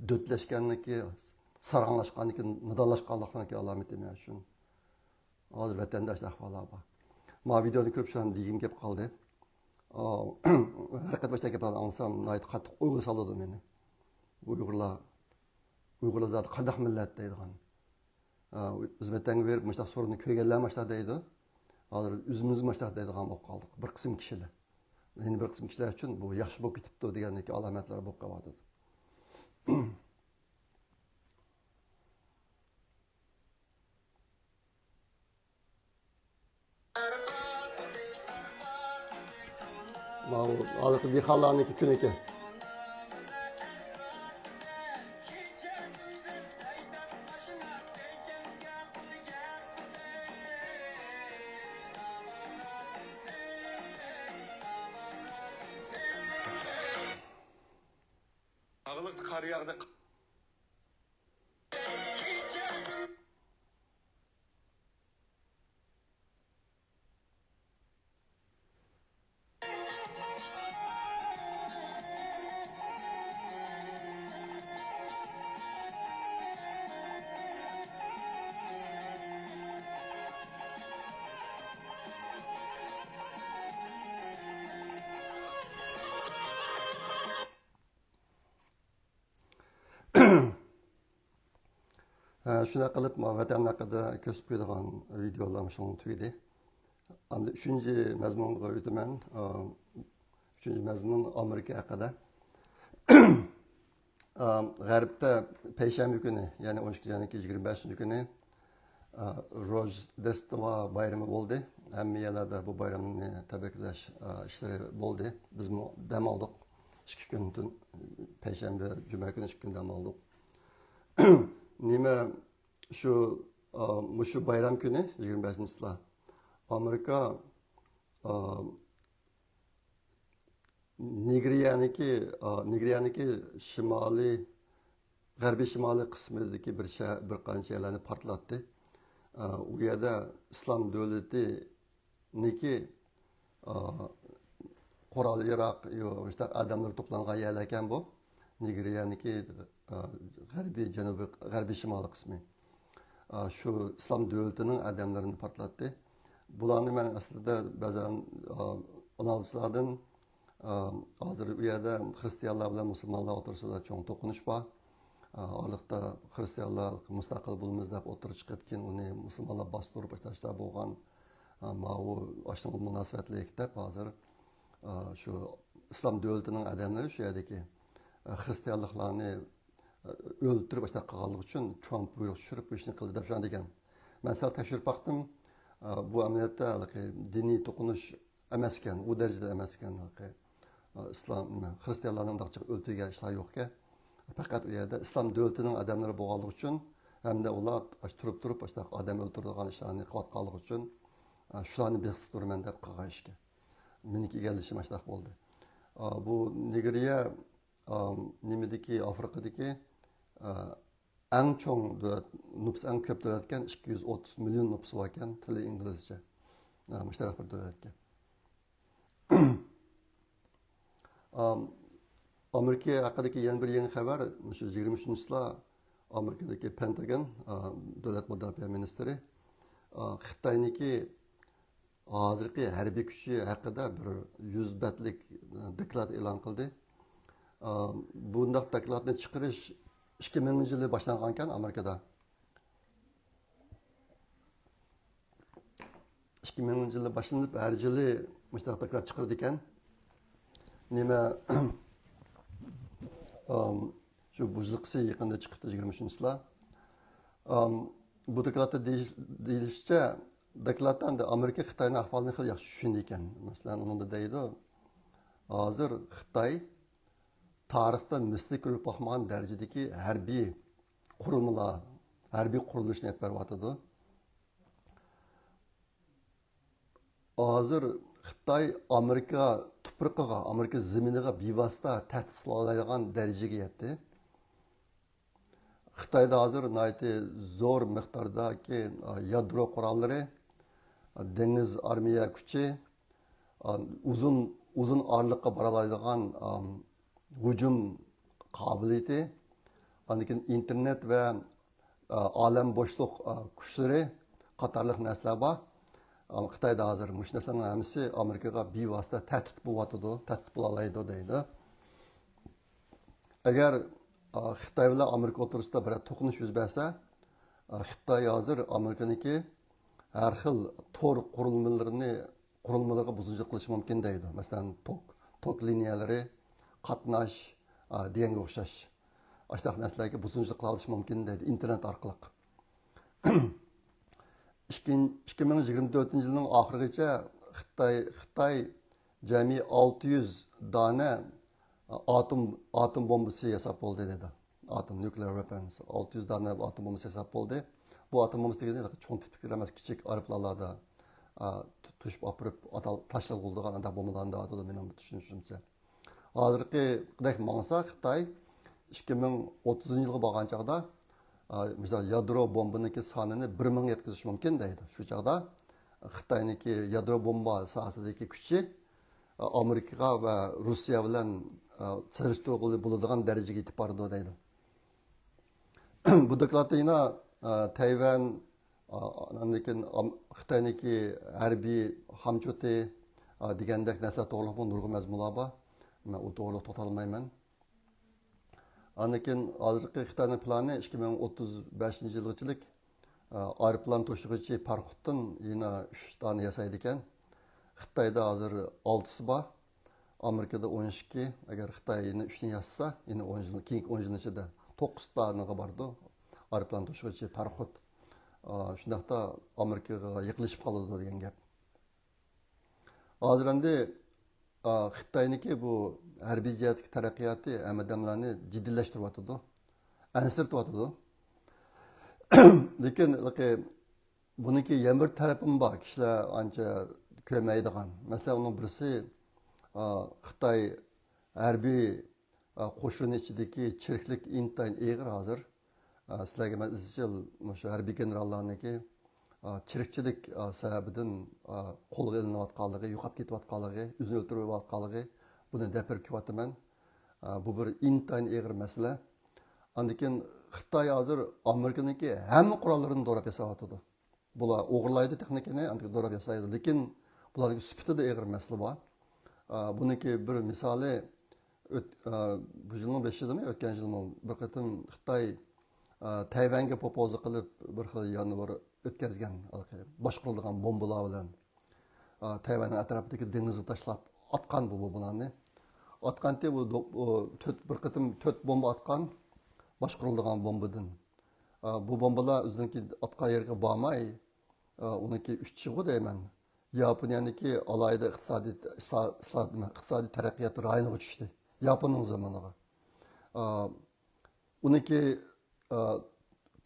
دۆتلەشكەنلىكى، ساراڭلاشقانلىكى، نادانلاشقانلىقنىڭكى ئالامىتى مەن ئۈچۈن. ھازىر ۋەتەندە ئاشۇنداق ئەھۋاللار بار. مانا ۋىدېونى كۆرۈپ شۇ دېگۈم كېلىپ قالدى. ئا، ھەر قېتىم ئاشۇنداق گەپلەرنى ئاڭلىسام ناھايىتى قاتتىق ئويغا سالىدۇ مېنى. ئۇيغۇرلار، ئۇيغۇرلار زادى قانداق مىللەت دەيدىغان. ئا، بىز ۋەتەنگە بېرىپ مۇشۇنداق سورۇننى كۆرگەنلەر مۇشۇنداق دەيدۇ. ھازىر ئۆزىمىز مۇشۇنداق دەيدىغان بولۇپ قالدۇق. بىر قىسىم كىشىلەر. يەنە بىر قىسىم كىشىلەر ئۈچۈن بۇ ياخشى بولۇپ كېتىپتۇ دېگەندىكى ئالامەتلەر بولۇپ قېلىۋاتىدۇ. ماۋۇ ھازىرقى دېھقانلارنىڭكى كۈنىكى. تاغلىقتا قار ياغدى. ھە، شۇنداق قىلىپ، ما ۋەتەن ھەققىدە كۆرسىتىپ قويىدىغان ۋىدېئولار شۇنىڭ تۈگىدى. ئەمدى ئۈچىنچى مەزمۇنغا ئۆتىمەن. ئا، ئۈچىنچى مەزمۇن ئامېرىكا ھەققىدە. ئا، غەربتە پەيشەنبە كۈنى، يەنى ئون ئىككىنچى ئاينىڭكى يىگىرمە بەشىنچى كۈنى، ئا، روژدېستۋا بايرىمى بولدى. ھەممە يەرلەردە بۇ بايرامنى تەبرىكلەش، ئا، ئىشلىرى بولدى. بىزمۇ دەم ئالدۇق. ئىككى كۈن، پەيشەنبە، جۈمە كۈنى ئىككى كۈن دەم ئالدۇق. نېمە، شۇ، ئا، مۇشۇ بايرام كۈنى، يىگىرمە بەشىنچى چىسلا، ئامېرىكا، ئا، نېگرىيەنىكى، ئا، نېگرىيەنىكى شىمالىي، غەربىي شىمالىي قىسمىدىكى بىر شەھەر، بىر قانچە يەرلەرنى پارتلاتتى. ئا، ئۇ يەردە ئىسلام دۆلىتىنىڭكى، ئا، قورال ياراغ، يو، مۇشۇنداق ئادەملەر توپلانغان يەرلەركەن بۇ. نېگرىيەنىڭكى، ئا، غەربىي، جەنۇبىي، غەربىي شىمالىي قىسمى. ئا، شۇ ئىسلام دۆلىتىنىڭ ئادەملىرىنى پارتلاتتى. بۇلارنى مەن ئەسلىدە بەزەن، ئا، ئانالىزلاردىن، ئا، ھازىر ئۇ يەردە خرىستىيانلار بىلەن مۇسۇلمانلار ئوتتۇرىسىدا چوڭ توقۇنۇش بار. ئا، ئارىلىقتا خرىستىيانلار مۇستەقىل بولىمىز دەپ ئوتتۇرىغا چىقىپ، كېيىن ئۇنى مۇسۇلمانلار باستۇرۇپ ئاشۇنداق ئىشلار بولغان. ئا، ماۋۇ ئاشۇنىڭغا مۇناسىۋەتلىك دەپ ھازىر، ئا، شۇ ئىسلام دۆلىتىنىڭ ئادەملىرى شۇ يەردىكى، ئا، خرىستىيانلىقلارنى ئۆلتۈرۈپ ئاشۇنداق قىلغانلىقى ئۈچۈن ترامپ بۇيرۇق چۈشۈرۈپ بۇ ئىشنى قىلدى دەپ شۇنداق دېگەن. مەن سەل تەكشۈرۈپ باقتىم. ئا، بۇ ئەمەلىيەتتە ھېلىقى دىنىي توقۇنۇش ئەمەسكەن، ئۇ دەرىجىدە ئەمەسكەن ھېلىقى. ئا، ئىسلام، نېمە، خرىستىيانلارنى ئۇنداقچە ئۆلتۈرگەن ئىشلار يوقكەن. پەقەت ئۇ يەردە ئىسلام دۆلىتىنىڭ ئادەملىرى بولغانلىقى ئۈچۈن ھەمدە ئۇلار ئاشۇ تۇرۇپ تۇرۇپ ئاشۇنداق ئادەم ئۆلتۈرىدىغان ئىشلارنى قىلىۋاتقانلىقى ئۈچۈن، ئا، شۇلارنى بېسىپ تۇرىمەن دەپ قىلغان ئىشكەن. مېنىڭكى ئىگىلىشىم ئاشۇنداق بولدى. ئا، بۇ نېگرىيە، ئا، نېمىدىكى، ئافرىقىدىكى، ئا، ئەڭ چوڭ دۆلەت، نوپۇس ئەڭ كۆپ دۆلەتكەن، ئىككى يۈز ئوتتۇز مىليون نوپۇسى باركەن، تىلى ئىنگلىزچە. ئا، مۇشۇنداق بىر دۆلەتكەن. ئام-، ئامېرىكا ھەققىدىكى يەنە بىر يېڭى خەۋەر، مۇشۇ يىگىرمە ئۈچىنچى چىسلا ئامېرىكىدىكى پېنتاگون، ئا، دۆلەت مۇداپىئە مىنىستىرى، ئا، خىتاينىڭكى ھازىرقى ھەربىي كۈچى ھەققىدە بىر يۈز بەتلىك، ئا، دوكلات ئېلان قىلدى. ئا، بۇنداق دوكلاتنى چىقىرىش ئىككى مىڭىنچى يىلى باشلانغانكەن ئامېرىكىدا. ئىككى مىڭىنچى يىلى باشلىنىپ، ھەر يىلى مۇشۇنداق دوكلات چىقىرىدىكەن. نېمە، ئام، شۇ بۇ يىلقىسى يېقىندا چىقىپتۇ، يىگىرمە ئۈچىنچى چىسلا. ئام، بۇ دوكلاتتا دېيىش-، دېيىلىشىچە، دوكلاتتا ئەمدى ئامېرىكا خىتاينىڭ ئەھۋالىنى خېلى ياخشى چۈشىنىدىكەن. مەسىلەن، ئۇنىڭدا دەيدۇ، ھازىر خىتاي تارىختا مىسلى كۆرۈلۈپ باقمىغان دەرىجىدىكى ھەربىي قۇرۇلمىلار، ھەربىي قۇرۇلۇشنى ئېلىپ بېرىۋاتىدۇ. ھازىر خىتاي ئامېرىكا تۇپرىقىغا، ئامېرىكا زېمىنىغا بىۋاسىتە تەھدىت سالالايدىغان دەرىجىگە يەتتى. خىتايدا ھازىر ناھايىتى زور مىقداردىكى، ئا، يادرو قوراللىرى، ئا، دېڭىز ئارمىيە كۈچى، ئا، ئۇزۇن، ئۇزۇن ئارىلىققا بارالايدىغان، ئام، ھۇجۇم قابىلىيىتى، ئاندىن كېيىن ئىنتېرنېت ۋە، ئا، ئالەم بوشلۇق، ئا، كۈچلىرى قاتارلىق نەرسىلەر بار. ئا، خىتايدا ھازىر مۇشۇ نەرسىلەرنىڭ ھەممىسى ئامېرىكىغا بىۋاسىتە تەھدىت بولۇۋاتىدۇ، تەھدىت بولالايدۇ دەيدۇ. ئەگەر، ئا، خىتاي بىلەن ئامېرىكا ئوتتۇرىسىدا بىرەر توقۇنۇش يۈز بەرسە، ئا، خىتاي ھازىر ئامېرىكىنىڭكى ھەر خىل تور قۇرۇلمىلىرىنى، قۇرۇلمىلىرىغا بۇزغۇنچىلىق قىلىشى مۇمكىن دەيدۇ. مەسىلەن، توك، توك لىنىيەلىرى، قاتناش، ئا، دېگەنگە ئوخشاش. ئاشۇنداق نەرسىلەرگە بۇزغۇنچىلىق قىلالىشى مۇمكىن دەيدۇ، ئىنتېرنېت ئارقىلىق. ئىككى، ئىككى مىڭ يىگىرمە تۆتىنچى يىلنىڭ ئاخىرىغىچە خىتاي، خىتاي جەمئىي ئالتە يۈز دانە ئاتوم، ئاتوم بومبىسى ياساپ بولدى دېدى. ئاتوم، nuclear weapons. ئالتە يۈز دانە ئاتوم بومبىسى ياساپ بولدى. بۇ ئاتوم بومبىسى دېگىنى چوڭ تىپتىكى ئەمەس، كىچىك ئايروپىلانلاردا، ئا، تۇ-، توشۇپ ئاپىرىپ ئاتال-، تاشلىغىلى بولىدىغان ئانداق بومبىلارنى دەۋاتىدۇ، مېنىڭ بىر چۈشىنىشىمچە. ھازىرقىدەك ماڭسا خىتاي ئىككى مىڭ ئوتتۇزىنچى يىلغا بارغان چاغدا، ئا، مىسال، يادرو بومبىنىڭكى سانىنى بىر مىڭغا يەتكۈزۈش مۇمكىن دەيدۇ. شۇ چاغدا خىتاينىڭكى يادرو بومبا ساھەسىدىكى كۈچى، ئا، ئامېرىكىغا ۋە روسىيە بىلەن، ئا، سېلىشتۇرغىلى بولىدىغان دەرىجىگە يېتىپ بارىدۇ دەيدۇ. بۇ دوكلاتتا يەنە، ئا، تەيۋەن، ئا، ئاندىن كېيىن ئام-، خىتاينىڭكى ھەربىي خامچوتى، ئا، دېگەندەك نەرسىلەر توغرىلىقمۇ نۇرغۇن مەزمۇنلار بار. مەن ئۇ توغرىلىق توختالمايمەن. ئاندىن كېيىن ھازىرقى خىتاينىڭ پىلانى ئىككى مىڭ ئوتتۇز بەشىنچى يىلغىچىلىك، ئا، ئايروپىلان توشۇغۇچى پاراخوتتىن يەنە ئۈچ دانە ياسايدىكەن. خىتايدا ھازىر ئالتىسى بار. ئامېرىكىدا ئون ئىككى، ئەگەر خىتاي يەنە ئۈچنى ياسىسا، يەنە ئون يىل، كېيىنكى ئون يىلنىڭ ئىچىدە توققۇز دانىغا بارىدۇ، ئايروپىلان توشۇغۇچى پاراخوت. ئا، شۇنداقتا ئامېرىكىغا يېقىنلىشىپ قالىدۇ دېگەن گەپ. ھازىر ئەمدى، ئا، خىتاينىڭكى بۇ ھەربىي جەھەتتىكى تەرەققىياتى ھەممە ئادەملەرنى جىددىيلەشتۈرۈۋاتىدۇ، ئەنسىرىتىۋاتىدۇ. لېكىن، ھېلىقى بۇنىڭكى يەنە بىر تەرىپىمۇ بار، كىشىلەر ئانچە كۆرمەيدىغان. مەسىلەن، ئۇنىڭ بىرسى، ئا، خىتاي ھەربىي، ئا، قوشۇنى ئىچىدىكى چىرىكلىك ئىنتايىن ئېغىر ھازىر. ئا، سىلەرگە مەن ئىزچىل مۇشۇ ھەربىي گېنېراللارنىڭكى، ئا، چىرىكچىلىك، ئا، سەۋەبىدىن، ئا، قولغا ئېلىنىۋاتقانلىقى، يوقاپ كېتىۋاتقانلىقى، ئۆزىنى ئۆلتۈرۈۋاتقانلىقى، بۇنى دەپ بېرىپ كېلىۋاتىمەن. ئا، بۇ بىر ئىنتايىن ئېغىر مەسىلە. ئاندىن كېيىن خىتاي ھازىر ئامېرىكىنىڭكى ھەممە قوراللىرىنى دوراپ ياساۋاتىدۇ. بۇلار ئوغرىلايدۇ تېخنىكىنى، ئاندىن كېيىن دوراپ ياسايدۇ. لېكىن بۇلارنىڭ سۈپىتىدە ئېغىر مەسىلە بار. ئا، بۇنىڭكى بىر مىسالى، ئۆت-، ئا، بۇ يىلنىڭ بېشىدىمۇ، ئۆتكەن يىلمۇ بىر قېتىم خىتاي، ئا، تەيۋەنگە پوپوزا قىلىپ، بىر خىل يانۋار ئۆتكۈزگەن، باشقۇرۇلىدىغان بومبىلار بىلەن. ئا، تەيۋەننىڭ ئەتراپىدىكى دېڭىزغا تاشلاپ ئاتقان بۇ بومبىلارنى. ئاتقانتى بۇ دو-، ئۇ تۆت، بىر قېتىم تۆت بومبا ئاتقان، باشقۇرۇلىدىغان بومبىدىن. ئا، بۇ بومبىلار ئۆزىنىڭكى ئاتقان يېرىگە بارماي، ئا، ئۇنىڭكى ئۇچۇشىغۇ دەيمەن، ياپونىيەنىڭكى ئالاھىدە ئىقتىسادىي، ئىسلا-، ئىسلا-، ئىقتىسادىي تەرەققىيات رايونىغا چۈشتى. ياپوننىڭ زېمىنىغا. ئا، ئۇنىڭكى، ئا،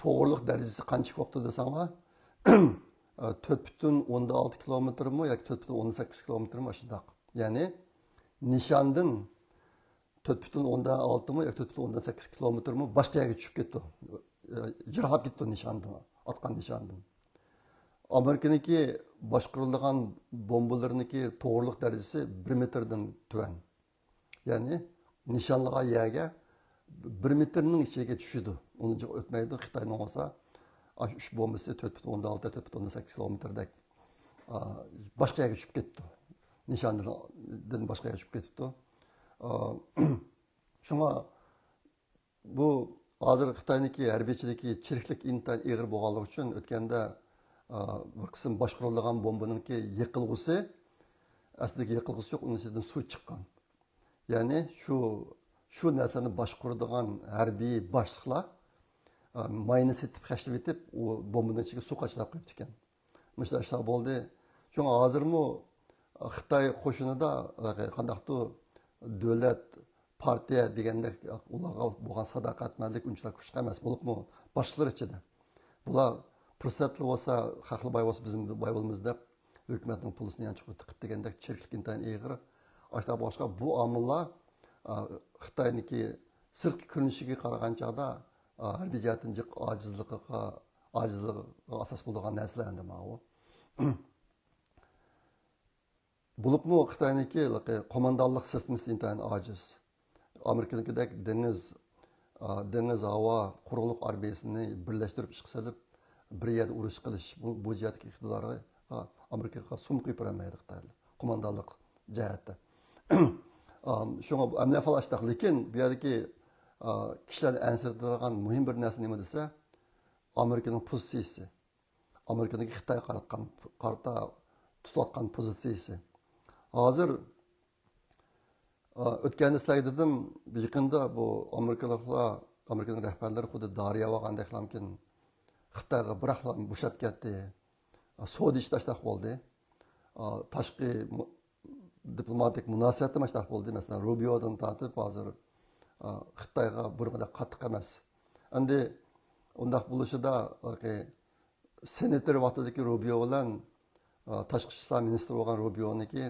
توغرىلىق دەرىجىسى قانچىلىك بوپتۇ دېسەڭلار، ئا، تۆت پۈتۈن ئوندىن ئالتە كىلومېتىرمۇ ياكى تۆت پۈتۈن ئوندىن سەككىز كىلومېتىرمۇ ئاشۇنداق. يەنى نىشاندىن تۆت پۈتۈن ئوندىن ئالتىمۇ ياكى تۆت پۈتۈن ئوندىن سەككىز كىلومېتىرمۇ باشقا يەرگە چۈشۈپ كېتىدۇ. ئە، يىراقلاپ كېتىدۇ نىشاندىن، ئاتقان نىشاندىن. ئامېرىكىنىڭكى باشقۇرۇلىدىغان بومبىلىرىنىڭكى توغرىلىق دەرىجىسى بىر مېتىردىن تۆۋەن. يەنى نىشانلىغان يەرگە بىر مېتىرنىڭ ئىچىگە چۈشىدۇ. ئۇنىڭ ئۆتمەيدۇ. خىتاينىڭ بولسا ئاشۇ ئۈچ بومبىسى تۆت پۈتۈن ئوندىن ئالتە، تۆت پۈتۈن ئوندىن سەككىز كىلومېتىردەك، ئا، باشقا يەرگە چۈشۈپ كېتىدۇ. نىشاندىن باشقا يەرگە چۈشۈپ كېتىپتۇ. ئا، شۇڭا بۇ ھازىر خىتاينىڭكى ھەربىيچىلىكى چىرىكلىك ئىنتايىن ئېغىر بولغانلىقى ئۈچۈن ئۆتكەندە، ئا، بىر قىسىم باشقۇرۇلىدىغان بومبىنىڭكى يېقىلغۇسى، ئەسلىدىكى يېقىلغۇسى يوق، ئۇنىڭ ئىچىدىن سۇ چىققان. يەنى شۇ، شۇ نەرسىنى باشقۇرىدىغان ھەربىي باشلىقلار، ئا، ماينى سېتىپ خەجلىۋېتىپ، ئۇ بومبىنىڭ ئىچىگە سۇ قاچىلاپ قويۇپتىكەن. مۇشۇنداق ئىشلار بولدى. شۇڭا ھازىرمۇ خىتاي قوشۇنىدا قانداقتۇر دۆلەت، پارتىيە دېگەندەك ئۇلارغا بولغان ساداقەتمەنلىك ئۇنچىلىك كۈچلۈك ئەمەس، بولۇپمۇ باشلىقلار ئىچىدە. بۇلار پۇرسەتلىك بولسا، خەقلەر باي بولسا بىزمۇ باي بولىمىز دەپ، ھۆكۈمەتنىڭ پۇلىسىنى يانچۇقىغا تىقىپ دېگەندەك چىرىكلىك ئىنتايىن ئېغىر. ئاشۇنداق بولغاچقا بۇ ئامىللار، ئا، خىتاينىڭكى سىرتقى كۆرۈنۈشىگە قارىغان چاغدا، ئا، ھەربىي جەھەتتىن جىق ئاجىزلىقىغا، ئاجىزلىقىغا ئاساس بولىدىغان نەرسىلەر ئەمدى ماۋۇ. بولۇپمۇ خىتاينىڭكى قوماندانلىق سىستېمىسى ئىنتايىن ئاجىز. ئامېرىكىنىڭكىدەك دېڭىز، ئا، دېڭىز، ھاۋا، قۇرۇقلۇق ئارمىيىسىنى بىرلەشتۈرۈپ ئىشقا سېلىپ، بىر يەردە ئۇرۇش قىلىش، بۇ، بۇ جەھەتتىكى ئىقتىدارغا ئامېرىكىغا سۇم قۇيۇپ بېرەلمەيدۇ خىتايلار، قوماندانلىق جەھەتتە. ئا، شۇڭا بۇ ئەمەلىي ئەھۋال ئاشۇنداق. لېكىن بۇ يەردىكى، ئا، كىشىلەرنى ئەنسىرىتىدىغان مۇھىم بىر نەرسە نېمە دېسە، ئامېرىكىنىڭ پوزىتسىيىسى. ئامېرىكىنىڭكى خىتايغا قاراتقان، قارىتا تۇتۇۋاتقان پوزىتسىيىسى. ھازىر، ئا، ئۆتكەندە سىلەرگە دېدىم، يېقىندا بۇ ئامېرىكىلىقلار، ئامېرىكىنىڭ رەھبەرلىرى خۇددى دارىيا بارغاندەكلامكىن خىتايغا بىراقلا بوشاپ كەتتى. ئا، سودا ئىشى ئاشۇنداق بولدى. ئا، تاشقى مۇ-، دىپلوماتىك مۇناسىۋەتتە مۇشۇنداق بولدى. مەسىلەن، روبىيودىن تارتىپ ھازىر، ئا، خىتايغا بۇرۇنقىدەك قاتتىق ئەمەس. ئەمدى ئۇنداق بولۇشىدا، سېناتور ۋاقتىدىكى روبىيو بىلەن، ئا، تاشقى ئىشلار مىنىستىرى بولغان روبىيونىڭكى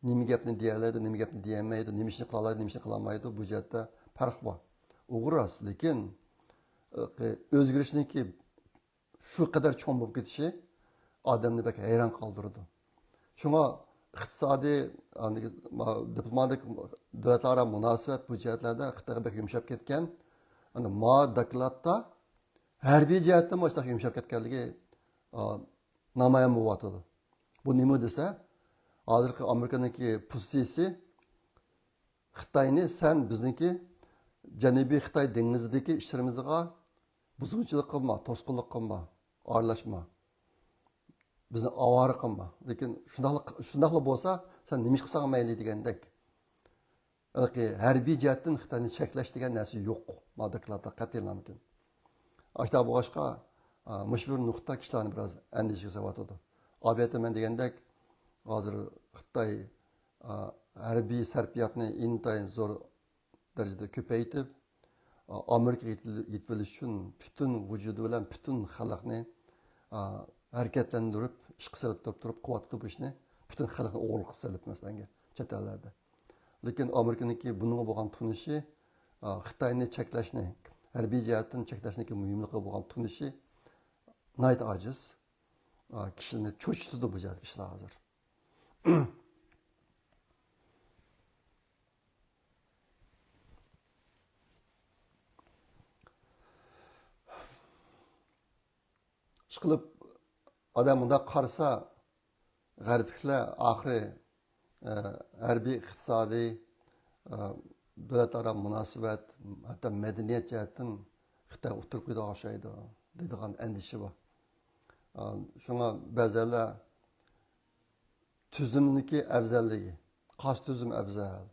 نېمە گەپنى دېيەلەيدۇ، نېمە گەپنى دېيەلمەيدۇ، نېمە ئىشنى قىلالايدۇ، نېمە ئىشنى قىلالمايدۇ، بۇ جەھەتتە پەرق بار. ئۇ راست، لېكىن، ئا، ئۆزگىرىشنىڭكى شۇ قەدەر چوڭ بولۇپ كېتىشى ئادەمنى بەك ھەيران قالدۇرىدۇ. شۇڭا ئىقتىسادىي، دىپلوماتىك، دۆلەتلەرئارا مۇناسىۋەت بۇ جەھەتلەردە خىتايغا بەك يۇمشاپ كەتكەن. ئەمدى ما دوكلاتتا ھەربىي جەھەتتىن مۇشۇنداق يۇمشاپ كەتكەنلىكى، ئا، نامايان بولۇۋاتىدۇ. بۇ نېمە دېسە، ھازىرقى ئامېرىكىنىڭكى پوزىتسىيىسى، خىتاينى سەن بىزنىڭكى جەنۇبىي خىتاي دېڭىزىدىكى ئىشلىرىمىزغا بۇزغۇنچىلىق قىلما، توسقۇنلۇق قىلما، ئارىلاشما. بىزنى ئاۋارە قىلما. لېكىن شۇنداقلا، شۇنداقلا بولسا، سەن نېمە ئىش قىلساڭ مەيلى دېگەندەك. ھەربىي جەھەتتىن خىتاينى چەكلەش دېگەن نەرسە يوق. ما دوكلاتتا قەتئىيلا مۇمكىن. ئاشۇنداق بولغاچقا، ئا، مۇشۇ بىر نۇقتا كىشىلەرنى بىراز ئەندىشىگە سېلىۋاتىدۇ. ئالبەتتە مەن دېگەندەك، ھازىر خىتاي، ئا، ھەربىي سەرپىياتنى ئىنتايىن زور دەرىجىدە كۆپەيتىپ، ئا، ئامېرىكىغا يېتىۋېلىش ئۈچۈن پۈتۈن ۋۇجۇدى بىلەن پۈتۈن خەلقنى، ئا، ھەرىكەتلەندۈرۈپ، ئىشقا سېلىپ تۇرۇپ، تۇرۇپ قىلىۋاتىدۇ بۇ ئىشنى. پۈتۈن خەلقنى ئوغرىلىققا سېلىپ، مەسىلەن، چەت ئەللەردە. لېكىن ئامېرىكىنىڭكى بۇنىڭغا بولغان تونۇشى، ئا، خىتاينى چەكلەشنى، ھەربىي جەھەتتىن چەكلەشنىڭكى مۇھىملىقىغا بولغان تونۇشى ناھايىتى ئاجىز. ئا، كىشىلەرنى چۆچۈتىدۇ بۇ جەھەتتىكى ئىشلار ھازىر. ئىشقىلىپ، ئادەم مۇنداق قارىسا، غەربلىكلەر ئاخىرى، ئە، ھەربىي، ئىقتىسادىي، ئە، دۆلەتئارا مۇناسىۋەت، ھەتتا مەدەنىيەت جەھەتتىن خىتاي ئوتتۇرىغا قويىدىغان ئوخشايدۇ، دەيدىغان ئەندىشە بار. ئە، شۇڭا بەزەنلەر تۈزۈمنىڭكى ئەۋزەللىكى، قايسى تۈزۈم ئەۋزەل؟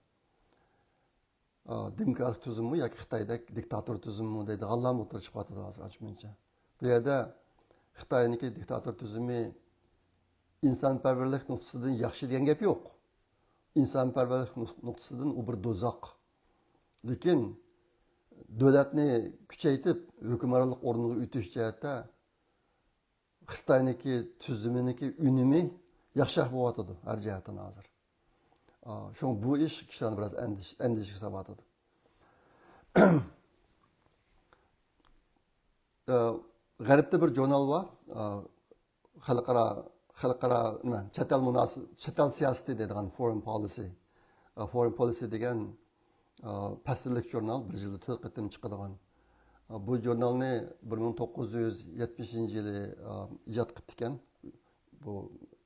ئا، دېموكراتىك تۈزۈممۇ ياكى خىتايدەك دىكتاتور تۈزۈممۇ دەيدىغانلارمۇ ئوتتۇرىغا چىقىۋاتىدۇ ھازىر ئانچە-مۇنچە. بۇ يەردە خىتاينىڭكى دىكتاتور تۈزۈمى ئىنسانپەرۋەرلىك نۇقتىسىدىن ياخشى دېگەن گەپ يوق. ئىنسانپەرۋەرلىك نۇق-، نۇقتىسىدىن ئۇ بىر دوزاخ. لېكىن دۆلەتنى كۈچەيتىپ، ھۆكۈمرانلىق ئورنىغا ئۆتۈش جەھەتتە خىتاينىڭكى تۈزۈمىنىڭكى ئۈنۈمى ياخشىراق بولۇۋاتىدۇ ھەر جەھەتتىن ھازىر. ئا، شۇڭا بۇ ئىش كىشىلەرنى بىراز ئەندىش-، ئەندىشىگە سالىۋاتىدۇ. ئا، غەربتە بىر ژۇرنال بار. ئا، خەلقئارا، خەلقئارا نېمە، چەت ئەل مۇناسىب-، چەت ئەل سىياسىتى دەيدىغان، فورېن پولىسى. ئا، فورېن پولىسى دېگەن ئا، پەسىللىك ژۇرنال، بىر يىلدا تۆت قېتىم چىقىدىغان. ئا، بۇ ژۇرنالنى بىر مىڭ توققۇز يۈز يەتمىشىنچى يىلى، ئا، ئىجاد قىپتىكەن. بۇ،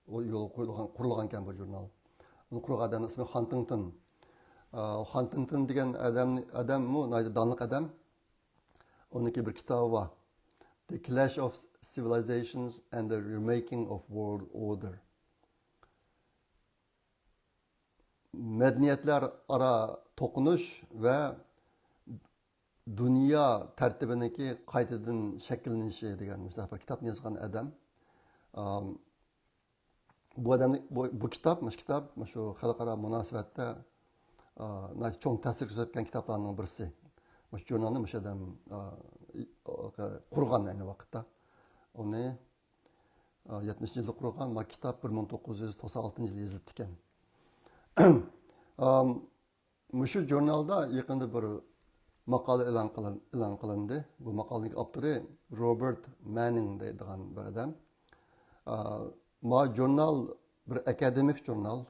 ئۇ يولغا قويۇلغان، قۇرۇلغانكەن بۇ ژۇرنال. ئۇنى قۇرغان ئادەمنىڭ ئىسمى خانتىڭتون. ئا، خانتىڭتون دېگەن ئادەم، ئادەممۇ ناھايىتى داڭلىق ئادەم. ئۇنىڭكى بىر كىتابى بار. The Clash of Civilizations and the Remaking of World Order. مەدەنىيەتلەر ئارا توقۇنۇش ۋە دۇنيا تەرتىپىنىڭكى قايتىدىن شەكىللىنىشى دېگەن مۇشۇنداق بىر كىتابنى يازغان ئادەم. ئام، بۇ ئادەمنى، بۇ، بۇ كىتاب، مۇشۇ كىتاب، مۇشۇ خەلقئارا مۇناسىۋەتتە، ئا، ناھايىتى چوڭ تەسىر كۆرسەتكەن كىتابلارنىڭ بىرسى. مۇشۇ ژۇرنالنى مۇشۇ ئادەم، ئا، ئى-، ئا، قۇرغان ئەينى ۋاقىتتا. ئۇنى ئا، يەتمىشىنچى يىلدا قۇرغان، ما كىتاب بىر مىڭ توققۇز يۈز توقسان ئالتىنچى يىلى يېزىلىپتىكەن. ئام، مۇشۇ ژۇرنالدا يېقىندا بىر ماقالە ئېلان قىلىن-، ئېلان قىلىندى. بۇ ماقالىنىڭ ئاپتورى روبېرت مەننىڭ دەيدىغان بىر ئادەم. ئا، ما ژۇرنال بىر ئاكادېمىك ژۇرنال.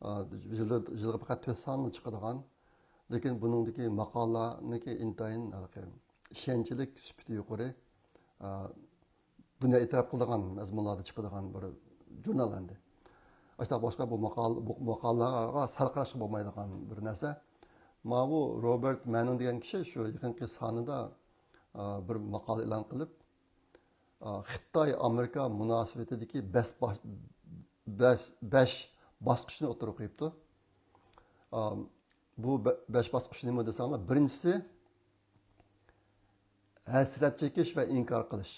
ئا، يىلدا، يىلغا پەقەت تۆت سانلا چىقىدىغان، لېكىن بۇنىڭدىكى ماقالىلەرنىڭكى ئىنتايىن ھېلىقى ئىشەنچلىك سۈپىتى يۇقىرى، ئا، دۇنيا ئېتىراپ قىلىدىغان مەزمۇنلاردا چىقىدىغان بىر ژۇرنال ئەمدى. ئاشۇنداق بولغاچقا بۇ ماقال-، بۇ ماقالىلەرگە سەل قاراشقا بولمايدىغان بىر نەرسە. ماۋۇ روبېرت مەننىڭ دېگەن كىشى شۇ يېقىنقى سانىدا، ئا، بىر ماقالە ئېلان قىلىپ، ئا، خىتاي ئامېرىكا مۇناسىۋىتىدىكى بەس باش-، بەش، بەش باسقۇچنى ئوتتۇرىغا قويۇپتۇ. ئا، بۇ بە-، بەش باسقۇچ نېمە دېسەڭلار، بىرىنچىسى ھەسرەت چېكىش ۋە ئىنكار قىلىش.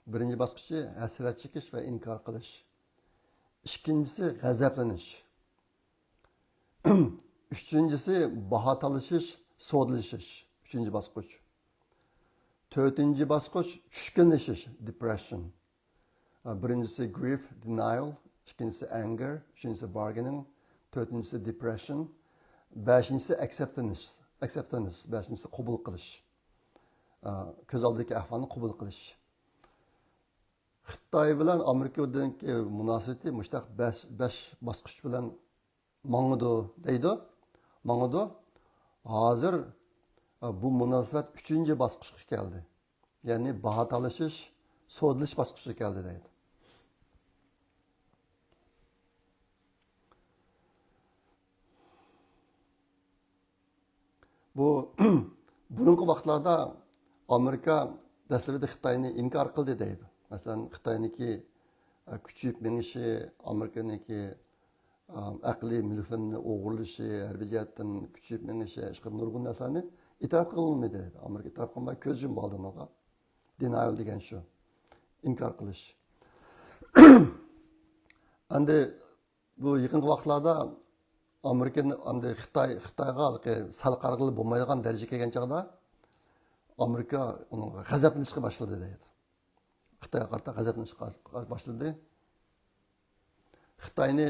بىرىنچى باسقۇچى ھەسرەت چېكىش ۋە ئىنكار قىلىش. ئىككىنچىسى غەزەپلىنىش. ئۈچىنچىسى باھا تالىشىش، سودىلىشىش. ئۈچىنچى باسقۇچ. تۆتىنچى باسقۇچ چۈشكۈنلىشىش، depression. بىرىنچىسى grief, denial، ئىككىنچىسى anger، ئۈچىنچىسى bargaining، تۆتىنچىسى depression، بەشىنچىسى acceptance، acceptance، بەشىنچىسى قوبۇل قىلىش. كۆز ئالدىدىكى ئەھۋالنى قوبۇل قىلىش. خىتاي بىلەن ئامېرىكىنىڭكى مۇناسىۋىتى مۇشۇنداق بەش، بەش باسقۇچ بىلەن ماڭىدۇ دەيدۇ، ماڭىدۇ. ھازىر، ئە، بۇ مۇناسىۋەت ئۈچىنچى باسقۇچقا كەلدى. يەنى باھا تالىشىش، سودىلىشىش باسقۇچىغا كەلدى دەيدۇ. بۇ بۇرۇنقى ۋاقىتلاردا ئامېرىكا دەسلىپىدە خىتاينى ئىنكار قىلدى دەيدۇ. مەسىلەن، خىتاينىڭكى، ئە، كۈچىيىپ مېڭىشى، ئامېرىكىنىڭكى، ئە، ئەقلىي مۈلۈكلىرىنى ئوغرىلىشى، ھەربىي جەھەتتىن كۈچىيىپ مېڭىشى، ئىشقىلىپ نۇرغۇن نەرسىلەرنى ئېتىراپ قىلغىلى بولمىدى دەيدۇ. ئامېرىكا ئېتىراپ قىلماي كۆز يۇمۇپ ئالدى ئۇنىڭغا. دېنايل دېگەن شۇ. ئىنكار قىلىش. ئەمدى بۇ يېقىنقى ۋاقىتلاردا ئامېرىكىنى، ئەمدى خىتاي، خىتايغا ھېلىقى سەل قارىغىلى بولمايدىغان دەرىجىگە كەلگەن چاغدا ئامېرىكا ئۇنىڭغا غەزەپلىنىشكە باشلىدى دەيدۇ. خىتايغا قارىتا غەزەپلىنىشكە باشلىدى. خىتاينى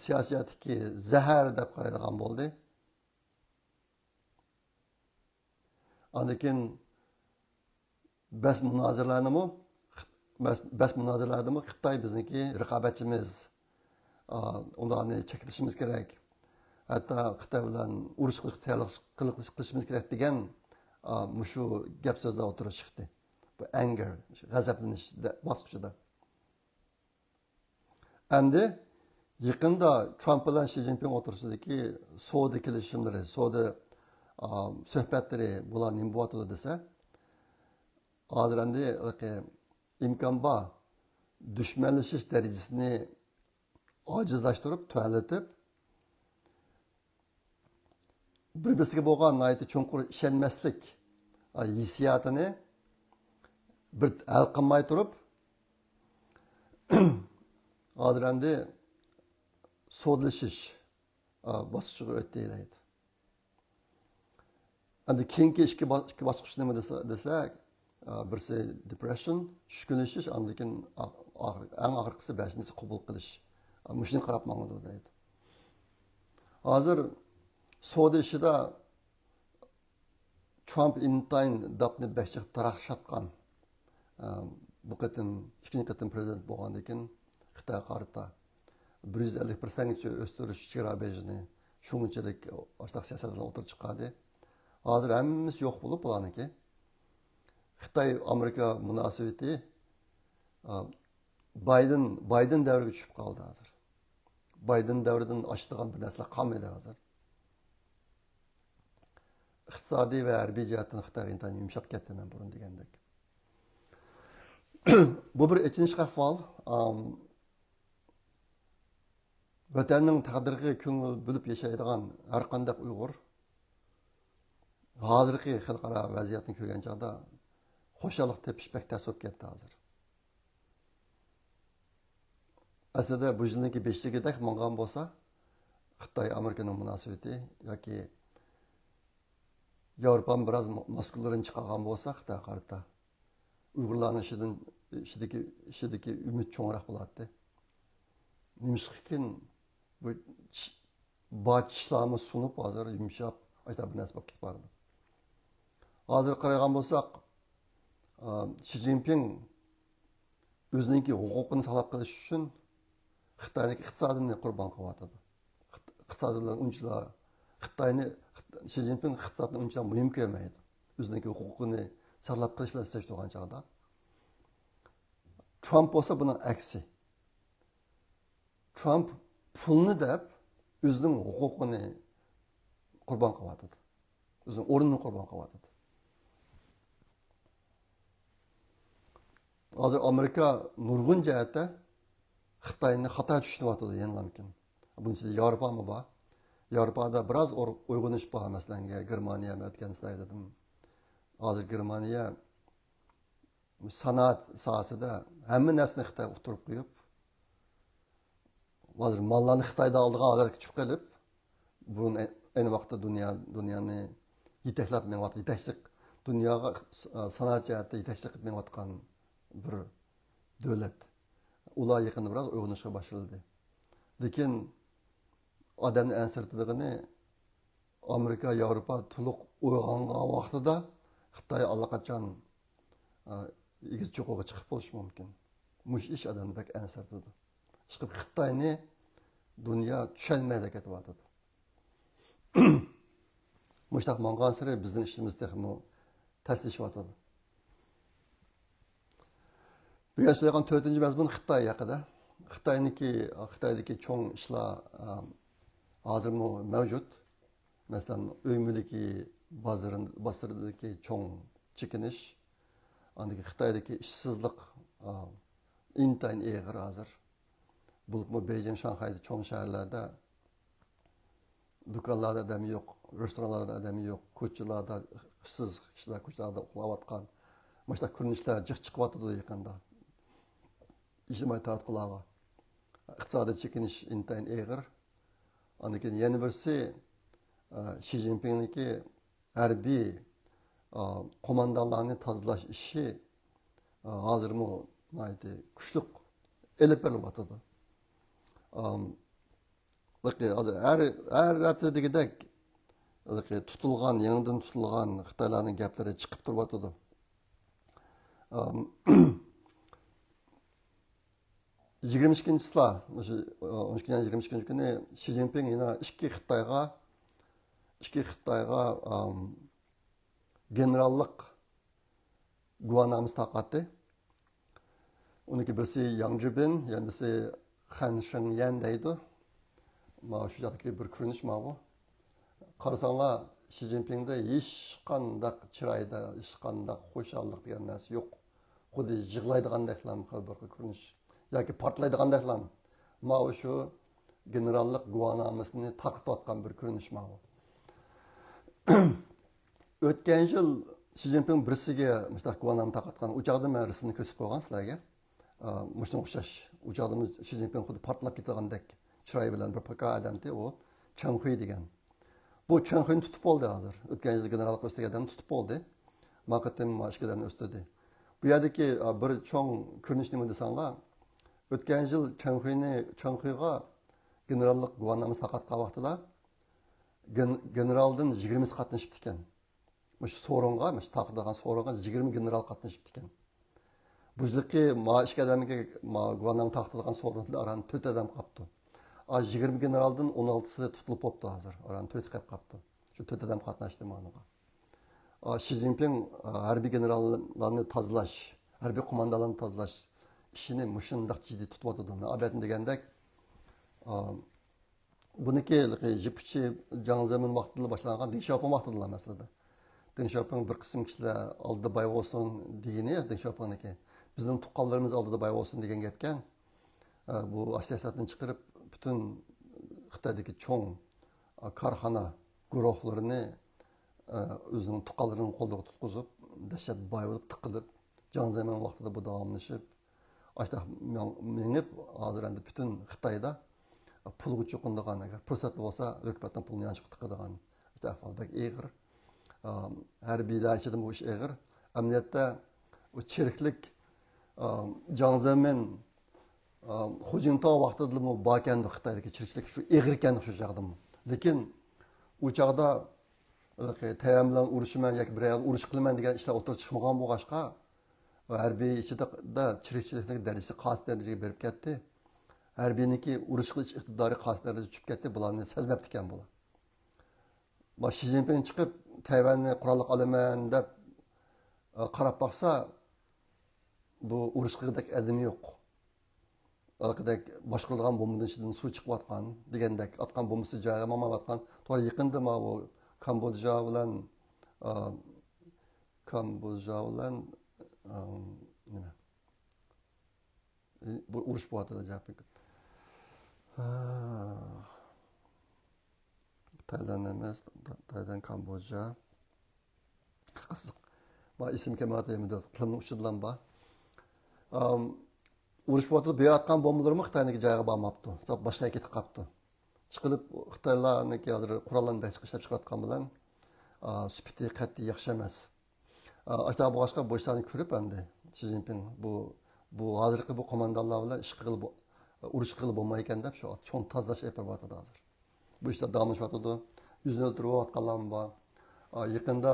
سىياسىي جەھەتتىكى زەھەر دەپ قارايدىغان بولدى. ئاندىن كېيىن بەس مۇنازىرىلەرنىمۇ، بەس، بەس مۇنازىرىلەردىمۇ خىتاي بىزنىڭكى رىقابەتچىمىز، ئا، ئۇلارنى چەكلىشىمىز كېرەك. ھەتتا خىتاي بىلەن ئۇرۇش قىلىش، قىلىشىمىز كېرەك دېگەن، ئا، مۇشۇ گەپ سۆزلەر ئوتتۇرىغا چىقتى. بۇ ئەنگەر، غەزەپلىنىش دە-، باسقۇچىدا. ئەمدى يېقىندا ترامپ بىلەن شى جىنپىڭ ئوتتۇرىسىدىكى سودا كېلىشىملىرى، سودا، ئا، سۆھبەتلىرى بۇلار نېمە بولۇۋاتىدۇ دېسە، ھازىر ئەمدى ھېلىقى ئىمكان بار دۈشمەنلىشىش دەرىجىسىنى ئاجىزلاشتۇرۇپ، تۆۋەنلىتىپ، بىر-بىرسىگە بولغان ناھايىتى چوڭقۇر ئىشەنمەسلىك، ئا، ھېسسىياتىنى بىر ھەل قىلماي تۇرۇپ، ھازىر ئەمدى سودىلىشىش، ئا، باسقۇچىغا ئۆتتى دەيدۇ. ئەمدى كېيىنكى ئىككى با-، ئىككى باسقۇچ نېمە دېسە-، دېسەك، ئا، بىرسى دېپرېشن، چۈشكۈنلىشىش، ئاندىن كېيىن ئا-، ئاخىر-، ئەڭ ئاخىرقىسى بەشىنچىسى قوبۇل قىلىش. ئا، مۇشۇنى قاراپ ماڭىدۇ دەيدۇ. ھازىر سودا ئىشىدا ترامپ ئىنتايىن داپنى بەك جىق تارقىتىۋاتقان. ئا، بۇ قېتىم، ئىككىنچى قېتىم پرېزىدېنت بولغاندىن كېيىن خىتايغا قارىتا بىر يۈز ئەللىك پىرسەنتكىچە ئۆستۈرۈش چېگرا بېجىنى شۇنچىلىك ئاشتاق سىياسەتلەرنى ئوتتۇرىغا چىقاردى. ھازىر ھەممىسى يوق بولۇپ بۇلارنىڭكى. خىتاي ئامېرىكا مۇناسىۋىتى، ئا، بايدېن، بايدېن دەۋرىگە چۈشۈپ قالدى ھازىر. بايدېن دەۋرىدىن ئاشىدىغان بىر نەرسىلەر قالمىدى ھازىر. ئىقتىسادىي ۋە ھەربىي جەھەتتىن خىتايغا ئىنتايىن يۇمشاپ كەتتى، مەن بۇرۇن دېگەندەك. بۇ بىر ئېچىنىشلىق ئەھۋال. ئام، ۋەتەننىڭ تەقدىرىگە كۆڭۈل بۆلۈپ ياشايدىغان ھەر قانداق ئۇيغۇر ھازىرقى خەلقئارا ۋەزىيەتنى كۆرگەن چاغدا خۇشاللىق تېپىش بەك تەس بولۇپ كەتتى ھازىر. ئەسلىدە بۇ يىلنىڭكى بېشىدىكىدەك ماڭغان بولسا، خىتاي ئامېرىكىنىڭ مۇناسىۋىتى ياكى ياۋروپامۇ بىراز مۇسكۇللىرىنى چىقارغان بولسا خىتايغا قارىتا، ئۇيغۇرلارنىڭ ئىچىدىن، ئىچىدىكى، ئىچىدىكى ئۈمىد چوڭراق بولاتتى. نېمىشقىكىن بۇ چىش-، بار چىشلارمۇ سۇنۇپ، ھازىر يۇمشاپ، ئاشۇنداق بىر نەرسە بولۇپ كېتىپ بارىدۇ. ھازىر قارايدىغان بولساق، ئا، شى جىنپىڭ ئۆزىنىڭكى ھوقۇقىنى ساقلاپ قېلىش ئۈچۈن خىتاينىڭكى ئىقتىسادىنى قۇربان قىلىۋاتىدۇ. ئىقتىسادى بىلەن ئۇنچىلا خىتاينى، شى جىنپىڭ ئىقتىسادنى ئۇنچىلا مۇھىم كۆرمەيدۇ. ئۆزىنىڭكى ھوقۇقىنى ساقلاپ قېلىش بىلەن سېلىشتۇرغان چاغدا. ترامپ بولسا بۇنىڭ ئەكسى. ترامپ پۇلنى دەپ ئۆزىنىڭ ھوقۇقىنى قۇربان قىلىۋاتىدۇ. ئۆزىنىڭ ئورنىنى قۇربان قىلىۋاتىدۇ. ھازىر ئامېرىكا نۇرغۇن جەھەتتە خىتاينى خاتا چۈشىنىۋاتىدۇ يەنىلەمكىن. بۇنىڭ ئىچىدە ياۋروپامۇ بار. ياۋروپادا بىراز ئور-، ئويغىنىش بار. مەسىلەن، گېرمانىيە، مەن ئۆتكەندە سىلەرگە دېدىم. ھازىر گېرمانىيە سانائەت ساھەسىدە ھەممە نەرسىنى خىتايغا ئۇتتۇرۇپ قويۇپ، ھازىر ماللارنى خىتايدا ئالىدىغان ھالەتكە چۈشۈپ قېلىپ، بۇرۇن ئەينى ۋاقىتتا دۇنيا، دۇنيانى يېتەكلەپ مېڭىۋاتقان، يېتەكچىلىك، دۇنياغا، ئا، سانائەت جەھەتتە يېتەكچىلىك قىلىپ مېڭىۋاتقان بىر دۆلەت. ئۇلار يېقىندا بىراز ئويغىنىشقا باشلىدى. لېكىن ئادەمنى ئەنسىرىتىدىغىنى، ئامېرىكا، ياۋروپا تولۇق ئويغانغان ۋاقتىدا خىتاي ئاللىقاچان، ئا، ئېگىز چوققىغا چىقىپ بولۇشى مۇمكىن. مۇشۇ ئىش ئادەمنى بەك ئەنسىرىتىدۇ. ئىشقىلىپ خىتاينى دۇنيا چۈشەنمەيلا كېتىۋاتىدۇ. مۇشۇنداق ماڭغانسېرى بىزنىڭ ئىشىمىز تېخىمۇ تەسلىشىۋاتىدۇ. بۈگۈن سۆزلەيدىغان تۆتىنچى مەزمۇن خىتاي ھەققىدە. خىتاينىڭكى، خىتايدىكى چوڭ ئىشلار، ئا، ھازىرمۇ مەۋجۇت. مەسىلەن، ئۆي مۈلكى بازىرىن-، بازىرىدىكى چوڭ چېكىنىش، ئاندىن كېيىن خىتايدىكى ئىشسىزلىق، ئا، ئىنتايىن ئېغىر ھازىر. بولۇپمۇ بېيجىڭ، شاڭخەيدە، چوڭ شەھەرلەردە دۇكانلاردا ئادەم يوق، رېستورانلاردا ئادەم يوق، كوچىلاردا ئىشسىز كىشىلەر كوچىلاردا ئۇخلاۋاتقان، مۇشۇنداق كۆرۈنۈشلەر جىق چىقىۋاتىدۇ يېقىندا ئىجتىمائىي تاراتقۇلارغا. ئىقتىسادىي چېكىنىش ئىنتايىن ئېغىر. ئاندىن كېيىن يەنە بىرسى، ئە، شى جىنپىڭنىڭكى ھەربىي، ئە، قوماندانلارنى تازىلاش ئىشى، ئە، ھازىرمۇ ناھايىتى كۈچلۈك ئېلىپ بېرىلىۋاتىدۇ. ئام، ھازىر ھەر، ھەر ھەپتە دېگۈدەك تۇتۇلغان، يېڭىدىن تۇتۇلغان خىتايلارنىڭ گەپلىرى چىقىپ تۇرۇۋاتىدۇ. ئام، يىگىرمە ئىككىنچى چىسلا، مۇشۇ، ئون ئىككىنچى، يىگىرمە ئىككىنچى كۈنى شى جىنپىڭ يەنە ئىككى خىتايغا، ئىككى خىتايغا، ئام، گېنېراللىق گۇۋاھنامىسى تارقاتتى. ئۇنىڭكى بىرسى ياڭ جىبىن، يەنە بىرسى خەن شېڭيەن دەيدۇ. ماۋۇ شۇ جاقتىكى بىر كۆرۈنۈش ماۋۇ. قارىساڭلار، شى جىنپىڭدە ھېچقانداق چىرايدا، ھېچقانداق خۇشاللىق دېگەن نەرسە يوق. خۇددى يىغلايدىغاندەكلا بىر خىل كۆرۈنۈش ياكى پارتلايدىغاندەكلا. ماۋۇ شۇ گېنېراللىق گۇۋاھنامىسىنى تارقىتىۋاتقان بىر كۆرۈنۈش ماۋۇ. ئۆتكەن يىل شى جىنپىڭ بىرسىگە مۇشۇنداق گۇۋاھنامە تارقاتقان، ئۇ چاغدا مەن رەسىمنى كۆرسىتىپ قويغان سىلەرگە. ئا، مۇشۇنىڭغا ئوخشاش. ئۇ چاغدىمۇ شى جىنپىڭ خۇددى پارتلاپ كېتىدىغاندەك چىرايى بىلەن بىر پاكار ئادەمتى ئۇ، چېڭ خۇي دېگەن. بۇ چېڭ خۇينى تۇتۇپ بولدى ھازىر. ئۆتكەن يىل گېنېراللىق ئۆستۈرگەن ئادەمنى تۇتۇپ بولدى. ما قېتىم ما ئىككى ئادەمنى ئۆستۈردى. بۇ يەردىكى، ئا، بىر چوڭ كۆرۈنۈش نېمە دېسەڭلار، ئۆتكەن يىل چېڭ خۇينى، چېڭ خۇيغا گېنېراللىق گۇۋاھنامىسى تارقاتقان ۋاقتىدا گېن-، گېنېرالدىن يىگىرمىسى قاتنىشىپتىكەن. مۇشۇ سورۇنغا، مۇشۇ تارقىتىلغان سورۇنغا يىگىرمە گېنېرال قاتنىشىپتىكەن. بۇ يىلقى ما ئىككى ئادەمگە ما گۇۋاھنامە تارقىتىلغان سورۇندا ئاران تۆت ئادەم قاپتۇ. ئا، يىگىرمە گېنېرالدىن ئون ئالتىسى تۇتۇلۇپ بوپتۇ ھازىر. ئاران تۆتى قېلىپ قاپتۇ. شۇ تۆت ئادەم قاتناشتى مانىغا. ئا، شى جىنپىڭ، ئا، ھەربىي گېنېراللارنى تازىلاش، ھەربىي قوماندانلارنى تازىلاش ئىشىنى مۇشۇنداق جىددىي تۇتۇۋاتىدۇ. ئابەتنى دېگەندەك، ئا، بۇنىڭكى يىپ ئۇچى جاڭ زېمىن ۋاقتىدىلا باشلانغان، دېڭ شياۋپىڭ ۋاقتىدىلا مەسىلىدە. دېڭ شياۋپىڭ بىر قىسىم كىشىلەر ئالدىدا باي بولسۇن دېگىنى دېڭ شياۋپىڭنىڭكى. بىزنىڭ تۇغقانلىرىمىز ئالدىدا باي بولسۇن دېگەن گەپكەن. ئە، بۇ ئاشۇ سىياسەتنى چىقىرىپ، پۈتۈن خىتايدىكى چوڭ، ئە، كارخانا گۇرۇھلىرىنى، ئە، ئۆزىنىڭ تۇغقانلىرىنىڭ قولىغا تۇتقۇزۇپ، دەھشەت باي بولۇپ تىقىلىپ، جاڭ زېمىن ۋاقتىدا بۇ داۋاملىشىپ، ئاشۇنداق مېڭ-، مېڭىپ، ھازىر ئەمدى پۈتۈن خىتايدا پۇلغا چوقۇنىدىغان، ئەگەر پۇرسەت بولسا، ھۆكۈمەتنىڭ پۇلىنى يانچۇققا تىقىدىغان ئەھۋال بەك ئېغىر. ئەم، ھەربىيلەر ئىچىدىمۇ بۇ ئىش ئېغىر. ئەمەلىيەتتە، ئۇ چېرىكلىك، ئەم، جاڭ زېمىن، ئەم، خۇ جىنتاۋ ۋاقتىدىمۇ باركەندۇ خىتايدىكى چېرىكلىك، شۇ ئېغىركەندۇ شۇ چاغدىمۇ. لېكىن ئۇ چاغدا، ھېلىقى تەيۋەن بىلەن ئۇرۇشىمەن ياكى بىرەر يەردە ئۇرۇش قىلىمەن دېگەن ئىشلار ئوتتۇرىغا چىقمىغان بولغاچقا، ھەربىي ئىچىدە چىرىكچىلىكنىڭ دەرىجىسى قايسى دەرىجىگە بېرىپ كەتتى. ھەربىينىڭكى ئۇرۇش قىلىش ئىقتىدارى قايسى دەرىجىگە چۈشۈپ كەتتى، بۇلارنى سەزمەپتىكەن بۇلار. ما شى جىنپىڭ چىقىپ، تەيۋەننى قوراللىق ئالىمەن دەپ، ئە، قاراپ باقسا، بۇ ئۇرۇش قىلغۇدەك ئادىمى يوق. ھېلىقىدەك باشقۇرىدىغان بومبىدىن ئىچىدىن سۇ چىقىۋاتقان دېگەندەك، ئاتقان بومبىسى جايىغا ماڭمايۋاتقان. توغرا، يېقىندا ماۋۇ كامبودژا بىلەن، ئا، كامبودژا بىلەن، ئا، نېمە؟ بۇ ئۇرۇش بولۇۋاتىدۇ، جاپىك. تايلاند ئەمەس، تايلاند، كامبودژا. قىزىق. ما ئېسىمگە كەلمەيۋاتىدۇ، يەنە بىر قىلىمنىڭ ئۇچىدىلا بار. ئام، ئۇرۇش بولۇۋاتىدۇ، بېرىۋاتقان بومبىلىرىمۇ خىتاينىڭكى جايىغا بارماپتۇ. باشقا يەرگە كېتىپ قاپتۇ. چىقىرىپ، خىتايلارنىڭكى ھازىر قوراللارنى بەك جىق ئىشلەپ چىقىرىۋاتقان بىلەن، ئا، سۈپىتى قەتئىي ياخشى ئەمەس. ئا، ئاشۇنداق بولغاچقا بۇ ئىشلارنى كۆرۈپ ئەمدى شى جىنپىڭ بۇ، بۇ ھازىرقى بۇ قوماندانلار بىلەن ئىش قىلغىلى بو-، ئۇرۇش قىلغىلى بولمايدىكەن دەپ شۇ چوڭ تازىلاش ئېلىپ بېرىۋاتىدۇ ھازىر. بۇ ئىشلار داۋاملىشىۋاتىدۇ. يۈزىنى ئۆلتۈرۈۋاتقانلارمۇ بار. ئا، يېقىندا،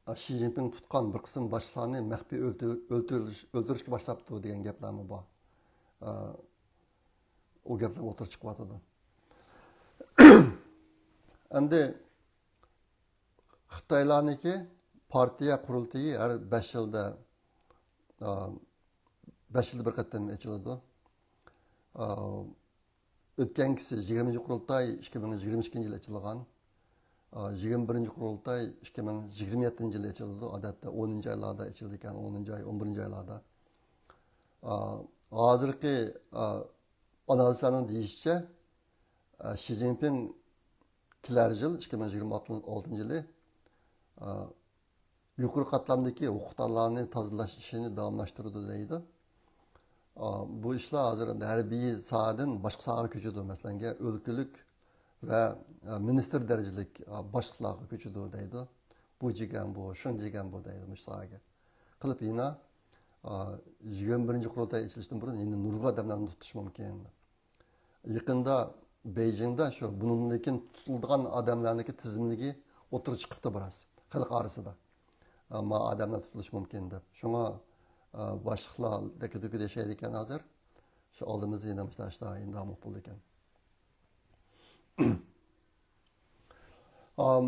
ئا، شى جىنپىڭ تۇتقان بىر قىسىم باشلىقلارنى مەخپىي ئۆلتۈر-، ئۆلتۈرۈلۈش-، ئۆلتۈرۈشكە باشلاپتۇ دېگەن گەپلەرمۇ بار. ئا، ئۇ گەپلەر ئوتتۇرىغا چىقىۋاتىدۇ. ئەمدى خىتايلارنىڭكى پارتىيە قۇرۇلتىيى ھەر بەش يىلدا، ئا، بەش يىلدا بىر قېتىم ئېچىلىدۇ. ئا، ئۆتكەنكىسى يىگىرمىنچى قۇرۇلتاي ئىككى مىڭ يىگىرمە ئىككىنچى يىلى ئېچىلغان. ئا، يىگىرمە بىرىنچى قۇرۇلتاي ئىككى مىڭ يىگىرمە يەتتىنچى يىلى ئېچىلىدۇ. ئادەتتە ئونىنچى ئايلاردا ئېچىلىدىكەن، ئونىنچى ئاي، ئون بىرىنچى ئايلاردا. ئا، ھازىرقى، ئا، ئانالىزلارنىڭ دېيىشىچە، ئا، شى جىنپىڭ كېلەر يىل، ئىككى مىڭ يىگىرمە ئالتىنچى يىلى، ئا، يۇقىرى قاتلامدىكى ھوقۇقدارلارنى تازىلاش ئىشىنى داۋاملاشتۇرىدۇ دەيدۇ. ئا، بۇ ئىشلار ھازىر ھەربىي ساھەدىن باشقا ساھەگە كۆچىدۇ. مەسىلەن، ئۆلكىلىك ۋە، ئا، مىنىستىر دەرىجىلىك، ئا، باشلىقلارغا كۆچىدۇ دەيدۇ. بۇ جىگەن بۇ، شېڭ جىگەن بۇ دەيدۇ مۇشۇ ساھەگە. قىلىپ يەنە، ئا، يىگىرمە بىرىنچى قۇرۇلتاي ئېچىلىشتىن بۇرۇن يەنە نۇرغۇن ئادەملەرنى تۇتۇش مۇمكىن. يېقىندا بېيجىڭدا شۇ بۇنىڭدىن كېيىن تۇتۇلىدىغان ئادەملەرنىڭكى تىزىملىكى ئوتتۇرىغا چىقىپتۇ بىراز خەلق ئارىسىدا. ئا، ما ئادەملەر تۇتۇلۇشى مۇمكىن دەپ. شۇڭا، ئا، باشلىقلار دەككە-دۈككىدە ياشايدىكەن ھازىر. شۇ ئالدىمىزدا يەنە مۇشۇنداق ئىشلار داۋاملىق بولىدىكەن. ئام،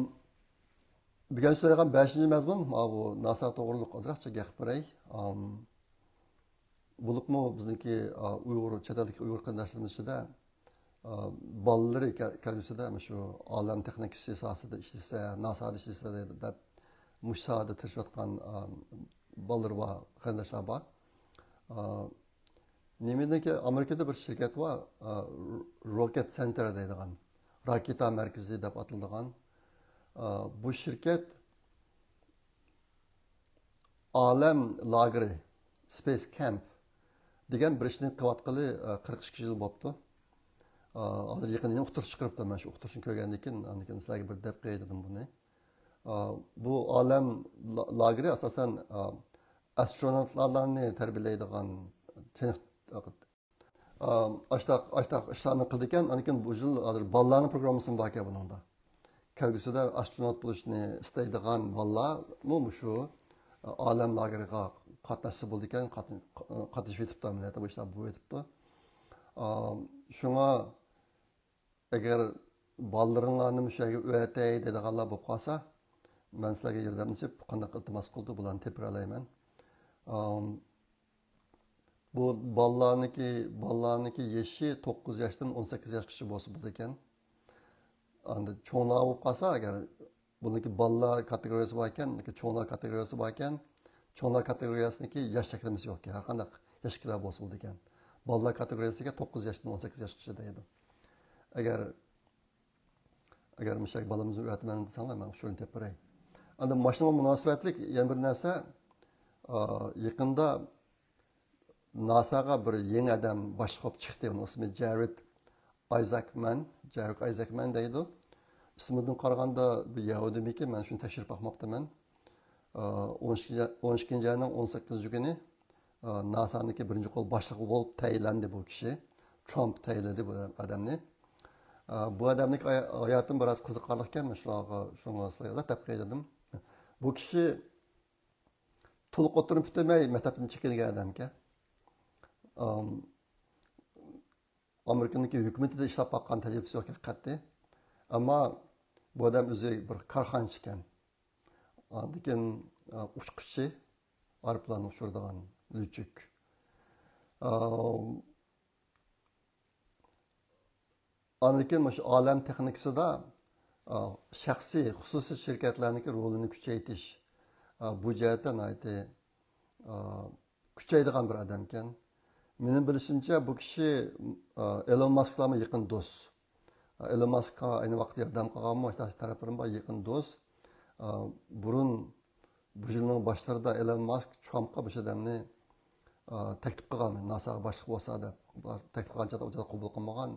بۈگۈن سۆزلەيدىغان بەشىنچى مەزمۇن، مانا بۇ ناسا توغرۇلۇق ئازراقچە گەپ بېرەي. ئام، بولۇپمۇ بىزنىڭكى، ئا، ئۇيغۇر، چەت ئەلدىكى ئۇيغۇر قېرىنداشلىرىمىز ئىچىدە، ئا، بالىلىرى كە-، كەلگۈسىدە مۇشۇ ئالەم تېخنىكىسى ساھەسىدە ئىشلىسە، ناسادا ئىشلىسە دەپ، مۇشۇ ساھەدە تىرىشىۋاتقان، ئا، بالىلىرى بار، قېرىنداشلار بار. ئا، نېمىدىكى، ئامېرىكىدا بىر شىركەت بار، ئا، روكېت سېنتېر دەيدىغان، راكېتا مەركىزى دەپ ئاتىلىدىغان. ئا، بۇ شىركەت ئالەم لاگېرى، سپېيس كامپ دېگەن بىر ئىشنى قىلىۋاتقىلى، ئا، قىرىق ئىككى يىل بوپتۇ. ئا، ھازىر يېقىندا يەنە ئۇقتۇرۇش چىقىرىپتۇ. مەن شۇ ئۇقتۇرۇشنى كۆرگەندىن كېيىن، ئاندىن كېيىن سىلەرگە بىر دەپ قوياي دېدىم بۇنى. ئا، بۇ ئالەم لا-، لاگېرى ئاساسەن، ئا، ئاسترونوتلارنى تەربىيەلەيدىغان تېخ-، ئا، ئاشتاق، ئاشتاق ئىشلارنى قىلىدىكەن. ئاندىن كېيىن بۇ يىل ھازىر بالىلارنىڭ پروگراممىسىمۇ باركەن بۇنىڭدا. كەلگۈسىدە ئاسترونوت بولۇشنى ئىستەيدىغان بالىلارمۇ مۇشۇ، ئا، ئالەم لاگېرىغا قاتناشسا بولىدىكەن، قاتن-، قاتنىشىپ يېتىپتۇ، ئەمەلىيەتتە بۇ ئىشلار بولۇپ يېتىپتۇ. ئا، شۇڭا ئەگەر بالىلىرىڭلارنى مۇشۇ يەرگە ئۆتەي دەيدىغانلار بولۇپ قالسا، مەن سىلەرگە ياردەملىشىپ، قانداق ئىلتىماس قىلدى، بۇلارنى تېپىپ بېرەلەيمەن. ئام، بۇ بالىلارنىڭكى، بالىلارنىڭكى يېشى توققۇز ياشتىن ئون سەككىز ياشقىچە بولسا بولىدىكەن. ئاندىن چوڭلار بولۇپ قالسا، ئەگەر بۇنىڭكى بالىلار كاتېگورىيەسى بار ئىكەن، چوڭلار كاتېگورىيەسى بار ئىكەن، چوڭلار كاتېگورىيەسىنىڭكى ياش چەكلىمىسى يوق ئىكەن، ھەر قانداق ياشتىكىلەر بولسا بولىدىكەن. بالىلار كاتېگورىيەسىگە توققۇز ياشتىن ئون سەككىز ياشقىچە دەيدۇ. ئەگەر، ئەگەر مۇشۇ يەرگە بالىمىزنى ئۆتىمەن دېسەڭلار، مەن ئۇچۇرىنى تېپىپ بېرەي. ئاندىن ماشىنىغا مۇناسىۋەتلىك يەنە بىر نەرسە، ئا، يېقىندا ناساغا بىر يېڭى ئادەم باشلىق بولۇپ چىقتى. ئۇنىڭ ئىسمى جېرېد ئايزاكمەن، جېرېد ئايزاكمەن دەيدۇ. ئىسمىدىن قارىغاندا بىر يەھۇدىيمىكىن، مەن شۇنى تەكشۈرۈپ باقماپتىمەن. ئا، ئون ئىككىنچى، ئون ئىككىنچى ئاينىڭ ئون سەككىزىنچى كۈنى، ئا، ناسانىڭكى بىرىنچى قول باشلىقى بولۇپ تەيىنلەندى بۇ كىشى. ترامپ تەيىنلىدى بۇ ئادەمنى. ئا، بۇ ئادەمنىڭكى ھايا-، ھاياتىمۇ بىراز قىزىقارلىق ئىكەن، مەن شۇلارغا، شۇڭا سىلەرگە دەپ قوياي دېدىم. بۇ كىشى تولۇق ئوتتۇرىنى پۈتتۈرمەي مەكتەپتىن چېكىنگەن ئادەمكەن. ئام، ئامېرىكىنىڭكى ھۆكۈمىتىدە ئىشلەپ باققان تەجرىبىسى يوق ھەقىقەتتە. ئەمما بۇ ئادەم ئۆزى بىر كارخانىچى ئىكەن. ئاندىن كېيىن، ئا، ئۇچقۇچى، ئايروپىلاننى ئۇچۇرىدىغان لۈچۈك. ئا، ئاندىن كېيىن مۇشۇ ئالەم تېخنىكىسىدا، ئا، شەخسىي، خۇسۇسىي شىركەتلەرنىڭكى رولىنى كۈچەيتىش، ئا، بۇ جەھەتتە ناھايىتى، ئا، كۈچەيدىغان بىر ئادەمكەن. مېنىڭ بىلىشىمچە، بۇ كىشى، ئا، ئېلون ماسكلارمۇ يېقىن دوست. ئا، ئېلون ماسكقا ئەينى ۋاقىتتا ياردەم قىلغانمۇ، مۇشۇنداق تەرەپلىرىمۇ بار، يېقىن دوست. ئا، بۇرۇن بۇ يىلنىڭ باشلىرىدا ئېلون ماسك ترامپقا مۇشۇ ئادەمنى، ئا، تەكلىپ قىلغان، ناساغا باشلىق بولسا دەپ. تەكلىپ قىلغان چاغدا ئۇ قوبۇل قىلمىغان.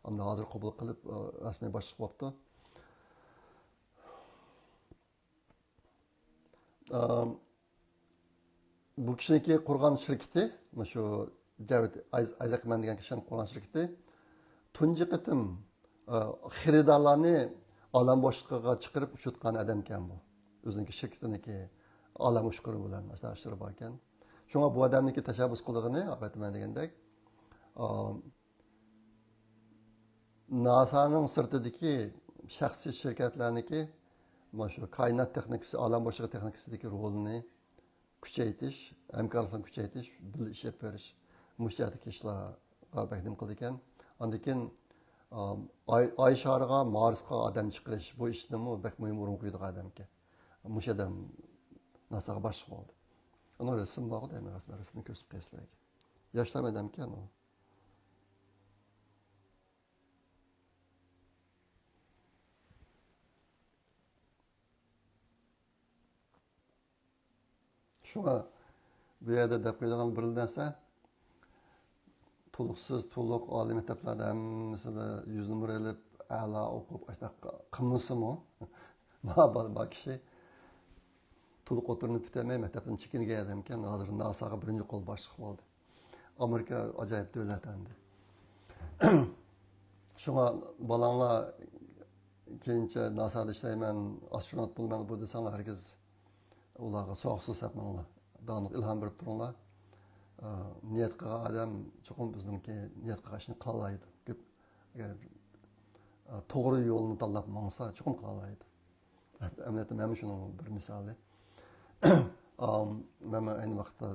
ئەمدى ھازىر قوبۇل قىلىپ، ئا، رەسمىي باشلىق بوپتۇ. ئا، بۇ كىشىنىڭكى قۇرغان شىركىتى، مۇشۇ جېرېد ئايز-، ئايزاكمەن دېگەن كىشىنىڭ قۇرغان شىركىتى تۇنجى قېتىم، ئا، خېرىدارلارنى ئالەم بوشلۇقىغا چىقىرىپ ئۇچۇرتقان ئادەمكەن بۇ. ئۆزىنىڭكى شىركىتىنىڭكى ئالەم ئۇچقۇرى بىلەن ئاشۇنداق ئىشلىرى باركەن. شۇڭا بۇ ئادەمنىڭكى تەشەببۇس قىلىدىغىنى، ئەلۋەتتە مەن دېگەندەك، ئا، ناسانىڭ سىرتىدىكى شەخسىي شىركەتلەرنىڭكى مانا شۇ كائىنات تېخنىكىسى، ئالەم بوشلۇقى تېخنىكىسىدىكى رولىنى كۈچەيتىش، ھەمكارلىقنى كۈچەيتىش، بىللە ئىش ئېلىپ بېرىش، مۇشۇ جەھەتتىكى ئىشلارغا بەك نېمە قىلىدىكەن. ئاندىن كېيىن، ئا، ئاي، ئاي شارىغا، مارسقا ئادەم چىقىرىش، بۇ ئىشنىمۇ بەك مۇھىم ئورۇنغا قويىدىغان ئادەمكەن. مۇشۇ ئادەم ناساغا باشلىق بولدى. ئۇنىڭ رەسىمى بارغۇ دەيمەن، رەسىمى، رەسىمىنى كۆرسىتىپ قوياي سىلەرگە. ياشلام ئادەمكەن ئۇ. شۇڭا بۇ يەردە دەپ قويىدىغان بىر نەرسە، تولۇقسىز، تولۇق ئالىي مەكتەپلەردە ھەممىسىدە يۈز نومۇر ئېلىپ، ئەلا ئوقۇپ، ئاشۇنداق قىلمىسىمۇ، ما بار، بار كىشى تولۇق ئوتتۇرىنى پۈتەلمەي مەكتەپتىن چېكىنگەن ئادەمكەن، ھازىر ناساغا بىرىنچى قول باشلىق بولدى. ئامېرىكا ئاجايىپ دۆلەت ئەمدى. شۇڭا بالاڭلار كېيىنچە ناسادا ئىشلەيمەن، ئاسترونوت بولىمەن بۇ دېسەڭلار، ھەرگىز ئۇلارغا سوغۇقسىز سەپمەڭلار. داۋاملىق ئىلھام بېرىپ تۇرۇڭلار. ئا، نىيەت قىلغان ئادەم چوقۇم ئۆزىنىڭكى نىيەت قىلغان ئىشىنى قىلالايدۇ. كۆپ، ئەگەر، ئا، توغرا يولنى تاللاپ ماڭسا، چوقۇم قىلالايدۇ. ئەمەلىيەتتە مەنمۇ شۇنىڭ بىر مىسالى. ئام، مەنمۇ ئەينى ۋاقىتتا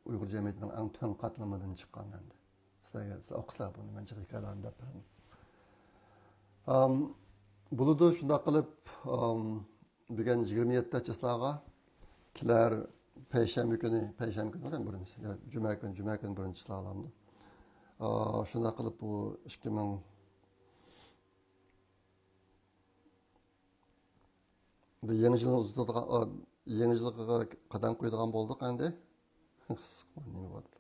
ئۇيغۇر جەمئىيىتىنىڭ ئەڭ تۆۋەن قاتلىمىدىن چىققان ئەمدى. سىلەرگە، سىلەر ئوقۇسىلەر بۇنى، مەن جىق ھېكايىلەرنى دەپ بەردىم. ئام، بولىدۇ، شۇنداق قىلىپ، ئام، بۈگۈن يىگىرمە يەتتە چىسلاغا، كېلەر پەيشەنبە كۈنى، پەيشەنبە كۈنى بىلەن بىرىنچى، يا جۈمە كۈنى، جۈمە كۈنى بىرىنچى چىسلاغا ئالامدۇ. ئا، شۇنداق قىلىپ بۇ ئىككى مىڭ، بۇ يېڭى يىلنى ئۇزىتىدىغان، ئا، يېڭى يىلغا قەدەم قويىدىغان بولدۇق ئەمدى. نېمە بولدى؟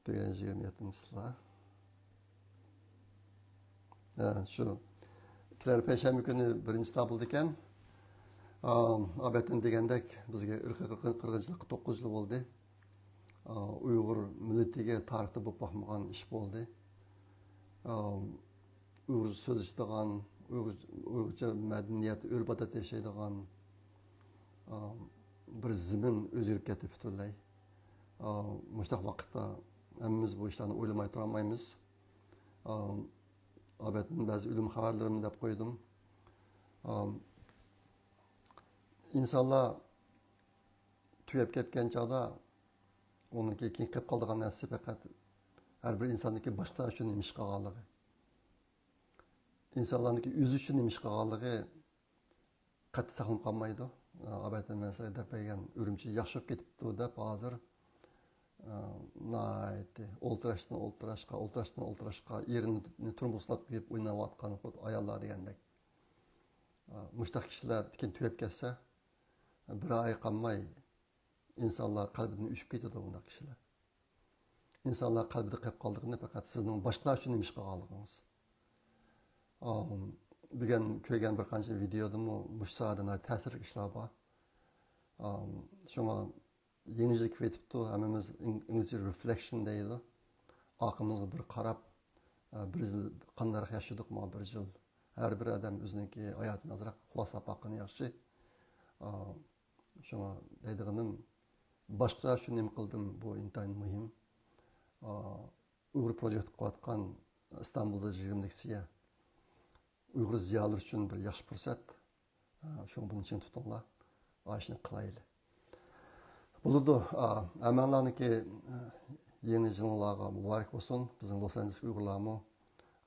بۈگۈن يىگىرمە يەتتىنچى چىسلا. ھە، شۇ. كېلەر پەيشەنبە كۈنى بىرىنچى چىسلا بولىدىكەن. ئا، ئابەتتىن دېگەندەك، بىزگە ئىرقىي قىرغىنچىلىققا توققۇز يىل بولدى. ئا، ئۇيغۇر مىللىتىگە تارىختا بولۇپ باقمىغان ئىش بولدى. ئا، ئۇيغۇرچە سۆزلىشىدىغان، ئۇيغۇر-، ئۇيغۇرچە مەدەنىيەت، ئۆرپ-ئادەت ياشايدىغان، ئا، بىر زېمىن ئۆزگىرىپ كەتتى پۈتۈنلەي. ئا، مۇشۇنداق ۋاقىتتا ھەممىمىز بۇ ئىشلارنى ئويلىماي تۇرالمايمىز. ئا، ئابەتتىن بەزى ئۆلۈم خەۋەرلىرىمنى دەپ قويدۇم. ئا، ئىنسانلار تۈگەپ كەتكەن چاغدا ئۇنىڭكى كېيىن قېلىپ قالىدىغان نەرسىسى پەقەت ھەر بىر ئىنساننىڭكى باشقىلار ئۈچۈن نېمە ئىش قىلغانلىقى. ئىنسانلارنىڭكى ئۆزى ئۈچۈن نېمە ئىش قىلغانلىقى قەتئىي ساقلىنىپ قالمايدۇ. ئابەتتىن مەن سىلەرگە دەپ بەرگەن ئۈرۈمچى ياخشى بولۇپ كېتىپتۇ دەپ ھازىر، ئە، ناھايىتى ئولتۇراشتىن ئولتۇراشقا، ئولتۇراشتىن ئولتۇراشقا، ئېرىنى تۇرمۇسلاپ قويۇپ ئويناۋاتقان خۇددى ئاياللار دېگەندەك. ئە، مۇشۇنداق كىشىلەر كېيىن تۈگەپ كەتسە، بىر ئاي قالماي ئىنسانلار قەلبىدىن ئۆچۈپ كېتىدۇ بۇنداق كىشىلەر. ئىنسانلار قەلبىدە قېلىپ قالىدىغىنى پەقەت سىزنىڭ باشقىلار ئۈچۈن نېمە ئىش قىلغانلىقىڭىز. ئام، بۈگۈن كۆرگەن بىر قانچە ۋىدېيودىمۇ مۇشۇ ساھەدە ناھايىتى تەسىرلىك ئىشلار بار. ئام، شۇڭا يېڭى يىل كېلىۋېتىپتۇ، ھەممىمىز ئىڭ-، ئىنگلىزچە رېفلېكشن دەيدۇ. ئارقىمىزغا بىر قاراپ، ئە، بىر يىل قانداق ياشىدۇق، مانا بىر يىل. ھەر بىر ئادەم ئۆزىنىڭكى ھاياتىنى ئازراق خۇلاسىلاپ باققىنى ياخشى. ئا، شۇڭا دەيدىغىنىم، باشقىلار ئۈچۈن نېمە قىلدىم، بۇ ئىنتايىن مۇھىم. ئا، ئۇيغۇر پروجېكت قىلىۋاتقان ئىستانبۇلدا يىگىرمە لېكسىيە ئۇيغۇر زىيالىيلىرى ئۈچۈن بىر ياخشى پۇرسەت. ئا، شۇڭا بۇنى چىڭ تۇتۇڭلار. ئاشۇنى قىلايلى. بولىدۇ. ئا، ھەممەڭلارنىڭكى، ئا، يېڭى يىلىڭلارغا مۇبارەك بولسۇن. بىزنىڭ لوس ئانژېلېسكى ئۇيغۇرلارمۇ،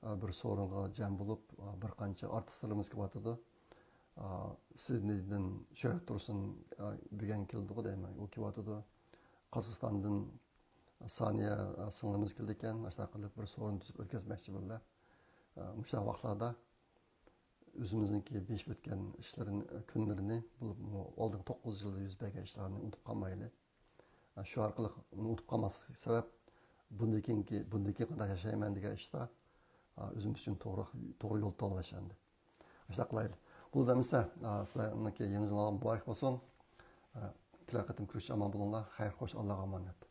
ئا، بىر سورۇنغا جەم بولۇپ، ئا، بىر قانچە ئارتىسلىرىمىز كېلىۋاتىدۇ. ئا، سىدنېيدىن شۆھرەت تۇرسۇن، ئا، بۈگۈن كېلىدىغۇ دەيمەن، ئۇ كېلىۋاتىدۇ. قازاقىستاندىن سانىيە، ئا، سىڭلىمىز كېلىدىكەن، ئاشۇنداق قىلىپ بىر سورۇن تۈزۈپ ئۆتكۈزمەكچى بىللە. ئا، مۇشۇنداق ۋاقىتلاردا ئۆزىمىزنىڭكى بېشىپ ئۆتكەن ئىشلىرىنى، كۈنلىرىنى، بولۇپمۇ ئالدىنقى توققۇز يىلدا يۈز بەرگەن ئىشلارنى ئۇنتۇپ قالمايلى. شۇ ئارقىلىق ئۇنى ئۇنتۇپ قالماسلىق سەۋەب، بۇندىن كېيىنكى، بۇندىن كېيىن قانداق ياشايمەن دېگەن ئىشتا، ئۆزىمىز ئۈچۈن توغرا، توغرا يول تاللاش ئەمدى. شۇنداق قىلايلى. بولدى ئەمىسە، سىلەرنىڭكى يېڭى يىلىڭلار مۇبارەك بولسۇن. كېلەر قېتىم كۆرۈشكىچە ئامان بولۇڭلار. خەير، خوش، ئاللاغا ئامانەت.